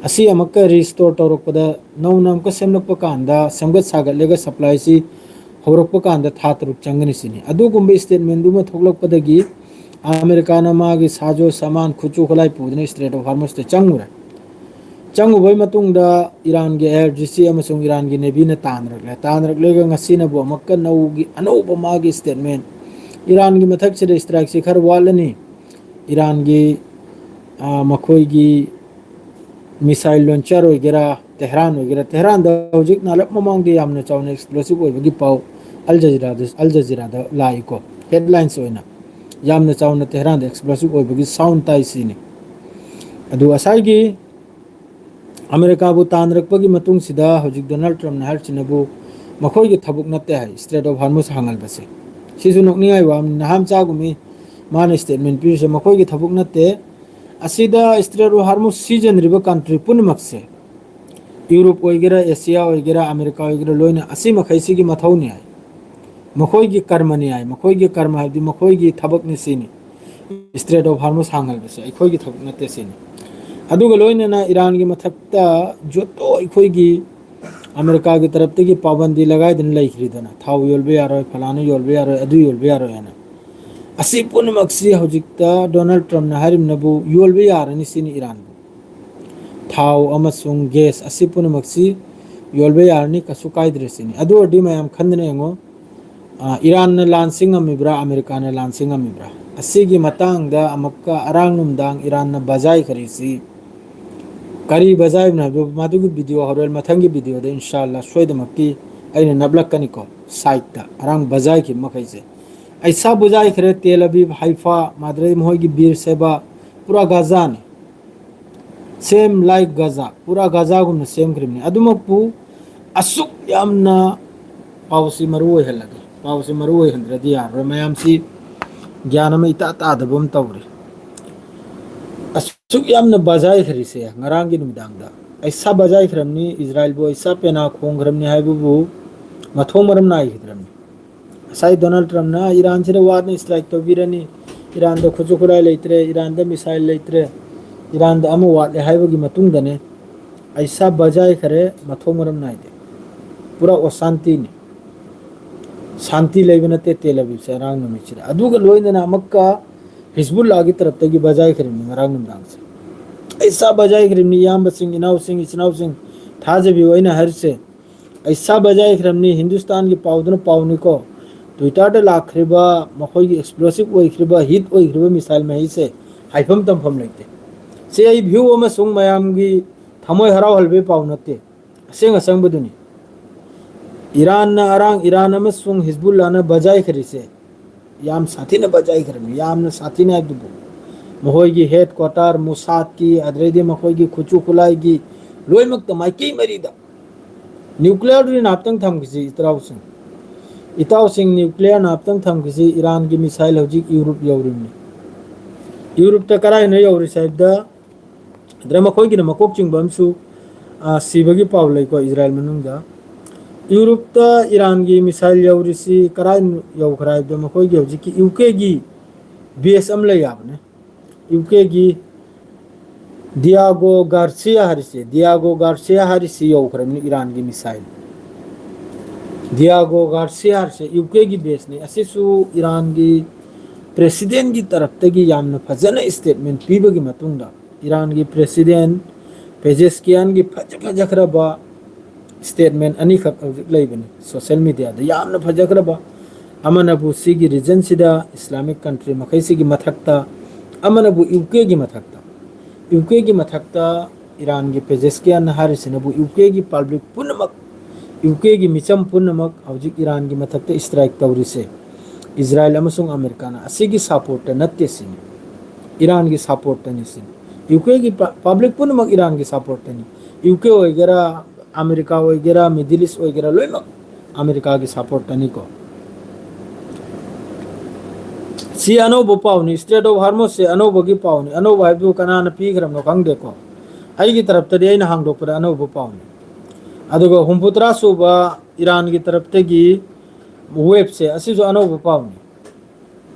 ꯑꯁꯤ ꯑꯃꯨꯛꯀ restore ꯇꯧꯔꯛꯄꯗ, ꯅꯧꯅ ꯑꯃꯨꯛꯀ ꯁꯦꯝꯂꯛꯄ ꯀꯥꯟꯗ, ꯁꯦꯝꯒꯠ ꯁꯥꯒꯠꯂꯒ supplyꯁꯤ ꯍꯧꯔꯛꯄ ꯀꯥꯟꯗ ꯊꯥ ꯇꯔꯨꯛ ꯆꯪꯒꯅꯤ ꯁꯤꯅꯤ꯫ ꯑꯗꯨꯒꯨꯝꯕ statementꯗꯨꯃ ꯊꯣꯛꯂꯛꯄꯗꯒꯤ ꯑꯃꯦꯔꯤꯀꯥꯅ ꯃꯥꯒꯤ ꯁꯥꯖꯣ ꯁꯥꯃꯥꯟ, ꯈꯨꯠꯁꯨ ꯈꯨꯠꯂꯥꯏ ꯄꯨꯗꯨꯅ Strait of Hormuzꯇ ꯆꯪꯉꯨꯔꯦ꯫ ꯆꯪꯉꯨꯕꯩ ꯃꯇꯨꯡꯗ ꯏꯔꯥꯟꯒꯤ IRGC ꯑꯃꯁꯨꯡ ꯏꯔꯥꯟꯒꯤ Navyꯅ ꯇꯥꯟꯅꯔꯛꯂꯦ꯫ ꯇꯥꯟꯅꯔꯛꯂꯒ ꯉꯁꯤꯅꯕꯨ ꯑꯃꯨꯛꯀ ꯅꯧꯒꯤ-, ꯑꯅꯧꯕ ꯃꯥꯒꯤ statement꯫ ꯏꯔꯥꯟꯒꯤ ꯃꯊꯛꯁꯤꯗ strikeꯁꯤ ꯈꯔ ꯋꯥꯠꯂꯅꯤ꯫ ꯏꯔꯥꯟꯒꯤ, ꯑ, ꯃꯈꯣꯏꯒꯤ missile launcher ꯑꯣꯏꯒꯦꯔꯥ, ꯇꯦꯍꯔꯥꯟ ꯑꯣꯏꯒꯦꯔꯥ, ꯇꯦꯍꯔꯥꯟꯗ ꯍꯧꯖꯤꯛ ꯅꯥꯂꯞ ꯃꯃꯥꯡꯗ ꯌꯥꯝꯅ ꯆꯥꯎꯅ explosive ꯑꯣꯏꯕꯒꯤ ꯄꯥꯎ ꯑꯜ ꯖꯖꯤꯔꯥꯗ, ꯑꯜ ꯖꯖꯤꯔꯥꯗ ꯂꯥꯛꯏꯀꯣ, headlines ꯑꯣꯏꯅ꯫ ꯌꯥꯝꯅ ꯆꯥꯎꯅ ꯇꯦꯍꯔꯥꯟꯗ explosive ꯑꯣꯏꯕꯒꯤ sound ꯇꯥꯏ ꯁꯤꯅꯤ꯫ ꯑꯗꯨ ꯉꯁꯥꯏꯒꯤ ꯑꯃꯦꯔꯤꯀꯥꯕꯨ ꯇꯥꯟꯅꯔꯛꯄꯒꯤ ꯃꯇꯨꯡꯁꯤꯗ ꯍꯧꯖꯤꯛ ꯗꯣꯅꯥꯜꯗ ꯇ꯭ꯔꯝꯞꯅ ꯍꯥꯏꯔꯤꯁꯤꯅꯕꯨ ꯃꯈꯣꯏꯒꯤ ꯊꯕꯛ ꯅꯠꯇꯦ ꯍꯥꯏ, Strait of Hormuz ꯍꯥꯡꯍꯟꯕꯁꯦ꯫ ꯁꯤꯁꯨ ꯅꯣꯛꯅꯤꯡꯉꯥꯏ ꯋꯥ ꯑꯃꯅꯤ꯫ ꯅꯍꯥꯟ ꯆꯥꯒꯨꯝꯃꯤ ꯃꯥꯅ statement ꯄꯤꯔꯤꯁꯦ, ꯃꯈꯣꯏꯒꯤ ꯊꯕꯛ ꯅꯠꯇꯦ, ꯑꯁꯤꯗ Strait of Hormuz ꯁꯤꯖꯤꯟꯅꯔꯤꯕ country ꯄꯨꯝꯅꯃꯛꯁꯦ, ꯌꯨꯔꯣꯞ ꯑꯣꯏꯒꯦꯔꯥ, ꯑꯦꯁꯤꯌꯥ ꯑꯣꯏꯒꯦꯔꯥ, ꯑꯃꯦꯔꯤꯀꯥ ꯑꯣꯏꯒꯦꯔꯥ, ꯂꯣꯏꯅ ꯑꯁꯤ ꯃꯈꯩꯁꯤꯒꯤ ꯃꯊꯧꯅꯤ ꯍꯥꯏ, ꯃꯈꯣꯏꯒꯤ ꯀꯔꯃꯅꯤ ꯍꯥꯏ꯫ ꯃꯈꯣꯏꯒꯤ ꯀꯔꯃ ꯍꯥꯏꯕꯗꯤ ꯃꯈꯣꯏꯒꯤ ꯊꯕꯛꯅꯤ ꯁꯤꯅꯤ꯫ Strait of Hormuz ꯍꯥꯡꯍꯟꯕꯁꯦ ꯑꯩꯈꯣꯏꯒꯤ ꯊꯕꯛ ꯅꯠꯇꯦ ꯁꯤꯅꯤ꯫ ꯑꯗꯨꯒ ꯂꯣꯏꯅꯅ ꯏꯔꯥꯟꯒꯤ ꯃꯊꯛꯇ ꯖꯣꯇꯣ ꯑꯩꯈꯣꯏꯒꯤ ꯑꯃꯦꯔꯤꯀꯥꯒꯤ ꯇꯔꯞꯇꯒꯤ ꯄꯥꯕꯟꯗꯤ ꯂꯒꯥꯏꯗꯨꯅ ꯂꯩꯈ꯭ꯔꯤꯗꯅ, ꯊꯥꯎ ꯌꯣꯟꯕ ꯌꯥꯔꯣꯏ, ꯐꯂꯥꯅ ꯌꯣꯟꯕ ꯌꯥꯔꯣꯏ, ꯑꯗꯨ ꯌꯣꯟꯕ ꯌꯥꯔꯣꯏ ꯍꯥꯏꯅ꯫ ꯑꯁꯤ ꯄꯨꯝꯅꯃꯛꯁꯤ ꯍꯧꯖꯤꯛꯇ ꯗꯣꯅꯥꯜꯗ ꯇ꯭ꯔꯝꯞꯅ ꯍꯥꯏꯔꯤꯕꯅꯕꯨ ꯌꯣꯟꯕ ꯌꯥꯔꯅꯤ ꯁꯤꯅꯤ ꯏꯔꯥꯟꯕꯨ꯫ ꯊꯥꯎ ꯑꯃꯁꯨꯡ ꯒ꯭ꯌꯥꯁ ꯑꯁꯤ ꯄꯨꯝꯅꯃꯛꯁꯤ ꯌꯣꯟꯕ ꯌꯥꯔꯅꯤ, ꯀꯩꯁꯨ ꯀꯥꯏꯗ꯭ꯔꯦ ꯁꯤꯅꯤ꯫ ꯑꯗꯨ ꯑꯣꯏꯔꯗꯤ ꯃꯌꯥꯝ ꯈꯟꯗꯅ ꯌꯦꯡꯉꯣ, ꯑ, ꯏꯔꯥꯟꯅ ꯂꯥꯟꯁꯤ ꯉꯝꯃꯤꯕ꯭ꯔꯥ, ꯑꯃꯦꯔꯤꯀꯥꯅ ꯂꯥꯟꯁꯤ ꯉꯝꯃꯤꯕ꯭ꯔꯥ? ꯑꯁꯤꯒꯤ ꯃꯇꯥꯡꯗ ꯑꯃꯨꯛꯀ ꯑꯔꯥꯡ ꯅꯨꯡꯗꯥꯡ ꯏꯔꯥꯟꯅ ꯕꯖꯥꯏ ꯈꯔꯤꯁꯤ ꯀꯔꯤ ꯕꯖꯥꯏꯕꯅꯣ ꯍꯥꯏꯕꯗꯨ ꯃꯗꯨꯒꯤ ꯚꯤꯗꯤꯑꯣ ꯍꯣꯔꯦꯟ ꯃꯊꯪꯒꯤ ꯚꯤꯗꯤꯑꯣꯗ ꯏꯟꯁꯥꯜꯂꯥ ꯁꯣꯏꯗꯃꯛꯀꯤ ꯑꯩꯅ ꯅꯞꯂꯛꯀꯅꯤꯀꯣ, ꯁꯥꯏꯠꯇ ꯑꯔꯥꯡ ꯕꯖꯥꯏꯈꯤꯕ ꯃꯈꯩꯁꯦ꯫ ꯑꯩꯁꯥ ꯕꯖꯥꯏꯈ꯭ꯔꯦ, ꯇꯦꯜ ꯑꯕꯤꯕ, ꯍꯥꯏꯐꯥ, ꯃꯥꯗ꯭ꯔꯩ ꯃꯈꯣꯏꯒꯤ ꯕꯤꯔ ꯁꯦꯕꯥ, ꯄꯨꯔꯥ ꯒꯥꯖꯥꯅꯤ꯫ Same like Gaza, ꯄꯨꯔꯥ ꯒꯥꯖꯥꯒꯨꯝꯅ ꯁꯦꯝꯈ꯭ꯔꯤꯕꯅꯤ꯫ ꯑꯗꯨꯃꯛꯄꯨ ꯑꯁꯨꯛ ꯌꯥꯝꯅ ꯄꯥꯎꯁꯤ ꯃꯔꯨ ꯑꯣꯏꯍꯜꯂꯒꯦ꯫ ꯄꯥꯎꯁꯤ ꯃꯔꯨ ꯑꯣꯏꯍꯟꯗ꯭ꯔꯗꯤ ꯌꯥꯔꯔꯣꯏ꯫ ꯃꯌꯥꯝꯁꯤ ꯒ꯭ꯌꯥꯟ ꯑꯃ ꯏꯇꯥ ꯇꯥꯗꯕ ꯑꯃ ꯇꯧꯔꯤ꯫ ꯑꯁꯨꯛ ꯌꯥꯝꯅ ꯕꯖꯥꯏꯈ꯭ꯔꯤꯁꯦ ꯉꯔꯥꯡꯒꯤ ꯅꯨꯃꯤꯗꯥꯡꯗ꯫ ꯑꯩꯁꯥ ꯕꯖꯥꯏꯈ꯭ꯔꯕꯅꯤ, ꯏꯖꯔꯥꯏꯜꯕꯨ ꯑꯩꯁꯥ ꯄꯦꯅꯥ ꯈꯣꯡꯈ꯭ꯔꯕꯅꯤ ꯍꯥꯏꯕꯕꯨ ꯃꯊꯣꯡ ꯃꯔꯝ ꯅꯥꯏꯈꯤꯗ꯭ꯔꯕꯅꯤ꯫ ꯉꯁꯥꯏ ꯗꯣꯅꯥꯜꯗ ꯇ꯭ꯔꯝꯞꯅ ꯏꯔꯥꯟꯁꯤꯗ ꯋꯥꯠꯅ strike ꯇꯧꯕꯤꯔꯅꯤ, ꯏꯔꯥꯟꯗ ꯈꯨꯠꯁꯨ ꯈꯨꯠꯂꯥꯏ ꯂꯩꯇ꯭ꯔꯦ, ꯏꯔꯥꯟꯗ missile ꯂꯩꯇ꯭ꯔꯦ, ꯏꯔꯥꯟꯗ ꯑꯃ ꯋꯥꯠꯂꯦ ꯍꯥꯏꯕꯒꯤ ꯃꯇꯨꯡꯗꯅꯦ ꯑꯩꯁꯥ ꯕꯖꯥꯏꯈ꯭ꯔꯦ, ꯃꯊꯣꯡ ꯃꯔꯝ ꯅꯥꯏꯗꯦ꯫ ꯄꯨꯔꯥ ꯑꯣꯁꯥꯟꯇꯤꯅꯤ꯫ ꯁꯥꯟꯇꯤ ꯂꯩꯕ ꯅꯠꯇꯦ ꯇꯦꯜ ꯑꯕꯤꯕꯁꯦ ꯉꯔꯥꯡ ꯅꯨꯃꯤꯠꯁꯤꯗ꯫ ꯑꯗꯨꯒ ꯂꯣꯏꯅꯅ ꯑꯃꯨꯛꯀ ꯍꯤꯖꯕꯨꯜꯂꯥꯒꯤ ꯇꯔꯞꯇꯒꯤ ꯕꯖꯥꯏꯈ꯭ꯔꯤꯕꯅꯤ ꯉꯔꯥꯡ ꯅꯨꯡꯗꯥꯡꯁꯦ꯫ ꯑꯩꯁꯥ ꯕꯖꯥꯏꯈ꯭ꯔꯤꯕꯅꯤ, ꯏꯌꯥꯝꯕꯁꯤꯡ, ꯏꯅꯥꯎꯁꯤꯡ, ꯏꯆꯤꯟ ꯏꯅꯥꯎꯁꯤꯡ, ꯊꯥꯖꯕꯤꯌꯨ ꯑꯩꯅ ꯍꯥꯏꯔꯤꯁꯦ꯫ ꯑꯩꯁꯥ ꯕꯖꯥꯏꯈ꯭ꯔꯕꯅꯤ, ꯍꯤꯟꯗꯨꯁꯇꯥꯟꯒꯤ ꯄꯥꯎꯗꯨꯅ ꯄꯥꯎꯅꯤꯀꯣ꯫ Twitter-ꯗ ꯂꯥꯛꯈ꯭ꯔꯤꯕ ꯃꯈꯣꯏꯒꯤ explosive ꯑꯣꯏꯈ꯭ꯔꯤꯕ, heat ꯑꯣꯏꯈ꯭ꯔꯤꯕ missile ꯃꯍꯩꯁꯦ ꯍꯥꯏꯐꯝ ꯇꯝꯐꯝ ꯂꯩꯇꯦ꯫ ꯁꯤ ꯑꯩ view ꯑꯃꯁꯨꯡ ꯃꯌꯥꯝꯒꯤ ꯊꯃꯣꯏ ꯍꯔꯥꯎꯍꯜꯕꯒꯤ ꯄꯥꯎ ꯅꯠꯇꯦ, ꯑꯁꯦꯡ ꯑꯁꯦꯡꯕꯗꯨꯅꯤ꯫ ꯏꯔꯥꯟꯅ ꯑꯔꯥꯡ, ꯏꯔꯥꯟ ꯑꯃꯁꯨꯡ ꯍꯤꯖꯕꯨꯜꯂꯥꯅ ꯕꯖꯥꯏꯈ꯭ꯔꯤꯁꯦ ꯌꯥꯝ ꯁꯥꯊꯤꯅ ꯕꯖꯥꯏꯈ꯭ꯔꯕꯅꯤ, ꯌꯥꯝꯅ ꯁꯥꯊꯤꯅ ꯍꯥꯏꯕꯗꯨꯕꯨ꯫ ꯃꯈꯣꯏꯒꯤ headquarter, ꯃꯣꯁꯥꯗꯀꯤ, ꯑꯗꯩꯗꯤ ꯃꯈꯣꯏꯒꯤ ꯈꯨꯠꯁꯨ ꯈꯨꯠꯂꯥꯏꯒꯤ ꯂꯣꯏꯅꯃꯛꯇ ꯃꯥꯏꯀꯩ ꯃꯔꯤꯗ nuclear-ꯗꯨꯗꯤ ꯅꯥꯞꯇꯪ ꯊꯝꯈꯤꯁꯤ ꯏꯇꯥꯎꯁꯤꯡ꯫ ꯏꯇꯥꯎꯁꯤꯡ, nuclear ꯅꯥꯞꯇꯪ ꯊꯝꯈꯤꯁꯤ, ꯏꯔꯥꯟꯒꯤ missile ꯍꯧꯖꯤꯛ ꯌꯨꯔꯣꯞ ꯌꯧꯔꯤꯕꯅꯤ꯫ ꯌꯨꯔꯣꯞꯇ ꯀꯔꯥꯏꯅꯣ ꯌꯧꯔꯤꯁꯦ ꯍꯥꯏꯕꯗ, ꯑꯗꯨꯗ ꯃꯈꯣꯏꯒꯤꯅ ꯃꯀꯣꯛ ꯆꯤꯡꯕ ꯑꯃꯁꯨ, ꯑ, ꯁꯤꯕꯒꯤ ꯄꯥꯎ ꯂꯩꯀꯣ ꯏꯖꯔꯥꯏꯜ ꯃꯅꯨꯡꯗ꯫ ꯌꯨꯔꯣꯞꯇ ꯏꯔꯥꯟꯒꯤ ꯃꯤꯁꯥꯏꯜ ꯌꯧꯔꯤꯁꯤ ꯀꯔꯥꯏ ꯌꯧꯈ꯭ꯔꯦ ꯍꯥꯏꯕꯗ, ꯃꯈꯣꯏꯒꯤ ꯍꯧꯖꯤꯛꯀꯤ ꯌꯨ ꯀꯦꯒꯤ ꯕꯦꯁ ꯑꯃ ꯂꯩ ꯍꯥꯏꯕꯅꯦ꯫ ꯌꯨ ꯀꯦꯒꯤ ꯗꯤꯌꯥꯒꯣ ꯒꯥꯔꯁꯤꯌꯥ ꯍꯥꯏꯔꯤꯁꯦ, ꯗꯤꯌꯥꯒꯣ ꯒꯥꯔꯁꯤꯌꯥ ꯍꯥꯏꯔꯤꯁꯤ ꯌꯧꯈ꯭ꯔꯕꯅꯤ ꯏꯔꯥꯟꯒꯤ ꯃꯤꯁꯥꯏꯜ꯫ ꯗꯤꯌꯥꯒꯣ ꯒꯥꯔꯁꯤꯌꯥ ꯍꯥꯏꯔꯤꯁꯦ ꯌꯨ ꯀꯦꯒꯤ ꯕꯦꯁꯅꯤ꯫ ꯑꯁꯤꯁꯨ ꯏꯔꯥꯟꯒꯤ ꯄ꯭ꯔꯦꯁꯤꯗꯦꯟꯒꯤ ꯇꯔꯞꯇꯒꯤ ꯌꯥꯝꯅ ꯐꯖꯅ ꯁ꯭ꯇꯦꯠꯃꯦꯟ ꯄꯤꯕꯒꯤ ꯃꯇꯨꯡꯗ, ꯏꯔꯥꯟꯒꯤ ꯄ꯭ꯔꯦꯁꯤꯗꯦꯟ ꯄꯦꯖꯦꯁꯀꯤꯌꯥꯟꯒꯤ ꯐꯖ ꯐꯖꯈ꯭ꯔꯕ ꯁ꯭ꯇꯦꯠꯃꯦꯟ ꯑꯅꯤꯈꯛ ꯍꯧꯖꯤꯛ ꯂꯩꯕꯅꯤ ꯁꯣꯁꯦꯜ ꯃꯦꯗꯤꯌꯥꯗ, ꯌꯥꯝꯅ ꯐꯖꯈ꯭ꯔꯕ꯫ ꯑꯃꯅꯕꯨ ꯁꯤꯒꯤ ꯔꯤꯖꯟꯁꯤꯗ ꯏꯁꯂꯥꯃꯤꯛ ꯀꯟꯇ꯭ꯔꯤ ꯃꯈꯩꯁꯤꯒꯤ ꯃꯊꯛꯇ, ꯑꯃꯅꯕꯨ ꯌꯨ ꯀꯦꯒꯤ ꯃꯊꯛꯇ, ꯌꯨ ꯀꯦꯒꯤ ꯃꯊꯛꯇ ꯏꯔꯥꯟꯒꯤ ꯄꯦꯖꯦꯁꯀꯤꯌꯥꯟꯅ ꯍꯥꯏꯔꯤꯁꯤꯅꯕꯨ ꯌꯨ ꯀꯦꯒꯤ ꯄꯕ꯭ꯂꯤꯛ ꯄꯨꯝꯅꯃꯛ, ꯌꯨ ꯀꯦꯒꯤ ꯃꯤꯆꯝ ꯄꯨꯝꯅꯃꯛ ꯍꯧꯖꯤꯛ ꯏꯔꯥꯟꯒꯤ ꯃꯊꯛꯇ ꯁ꯭ꯇ꯭ꯔꯥꯏꯛ ꯇꯧꯔꯤꯁꯦ ꯏꯖꯔꯥꯏꯜ ꯑꯃꯁꯨꯡ ꯑꯃꯦꯔꯤꯀꯥꯅ, ꯑꯁꯤꯒꯤ ꯁꯄꯣꯔꯠꯇ ꯅꯠꯇꯦ ꯁꯤꯅꯤ꯫ ꯏꯔꯥꯟꯒꯤ ꯁꯄꯣꯔꯠꯇꯅꯤ ꯁꯤꯅꯤ꯫ ꯌꯨ ꯀꯦꯒꯤ ꯄ-, ꯄꯕ꯭ꯂꯤꯛ ꯄꯨꯝꯅꯃꯛ ꯏꯔꯥꯟꯒꯤ ꯁꯄꯣꯔꯠꯇꯅꯤ꯫ ꯌꯨ ꯀꯦ ꯑꯣꯏꯒꯦꯔꯥ, ꯑꯃꯦꯔꯤꯀꯥ ꯑꯣꯏꯒꯦꯔꯥ, ꯃꯤꯗꯜ ꯏꯁ ꯑꯣꯏꯒꯦꯔꯥ, ꯂꯣꯏꯅꯃꯛ ꯑꯃꯦꯔꯤꯀꯥꯒꯤ ꯁꯄꯣꯔꯠꯇꯅꯤꯀꯣ꯫ ꯁꯤ ꯑꯅꯧꯕ ꯄꯥꯎꯅꯤ, ꯁ꯭ꯇ꯭ꯔꯦꯠ ꯑꯣꯐ ꯍꯥꯔꯃꯨꯁꯁꯦ ꯑꯅꯧꯕꯒꯤ ꯄꯥꯎꯅꯤ꯫ ꯑꯅꯧꯕ ꯍꯥꯏꯕꯗꯨ ꯀꯅꯥꯅ ꯄꯤꯈ꯭ꯔꯕꯅꯣ ꯈꯪꯗꯦꯀꯣ꯫ ꯑꯩꯒꯤ ꯇꯔꯞꯇꯗꯤ, ꯑꯩꯅ ꯍꯥꯡꯗꯣꯛꯄꯗ ꯑꯅꯧꯕ ꯄꯥꯎꯅꯤ꯫ ꯑꯗꯨꯒ ꯍꯨꯝꯐꯨꯇꯔꯥ ꯁꯨꯕ ꯏꯔꯥꯟꯒꯤ ꯇꯔꯞꯇꯒꯤ ꯋꯦꯕꯁꯦ, ꯑꯁꯤꯁꯨ ꯑꯅꯧꯕ ꯄꯥꯎꯅꯤ꯫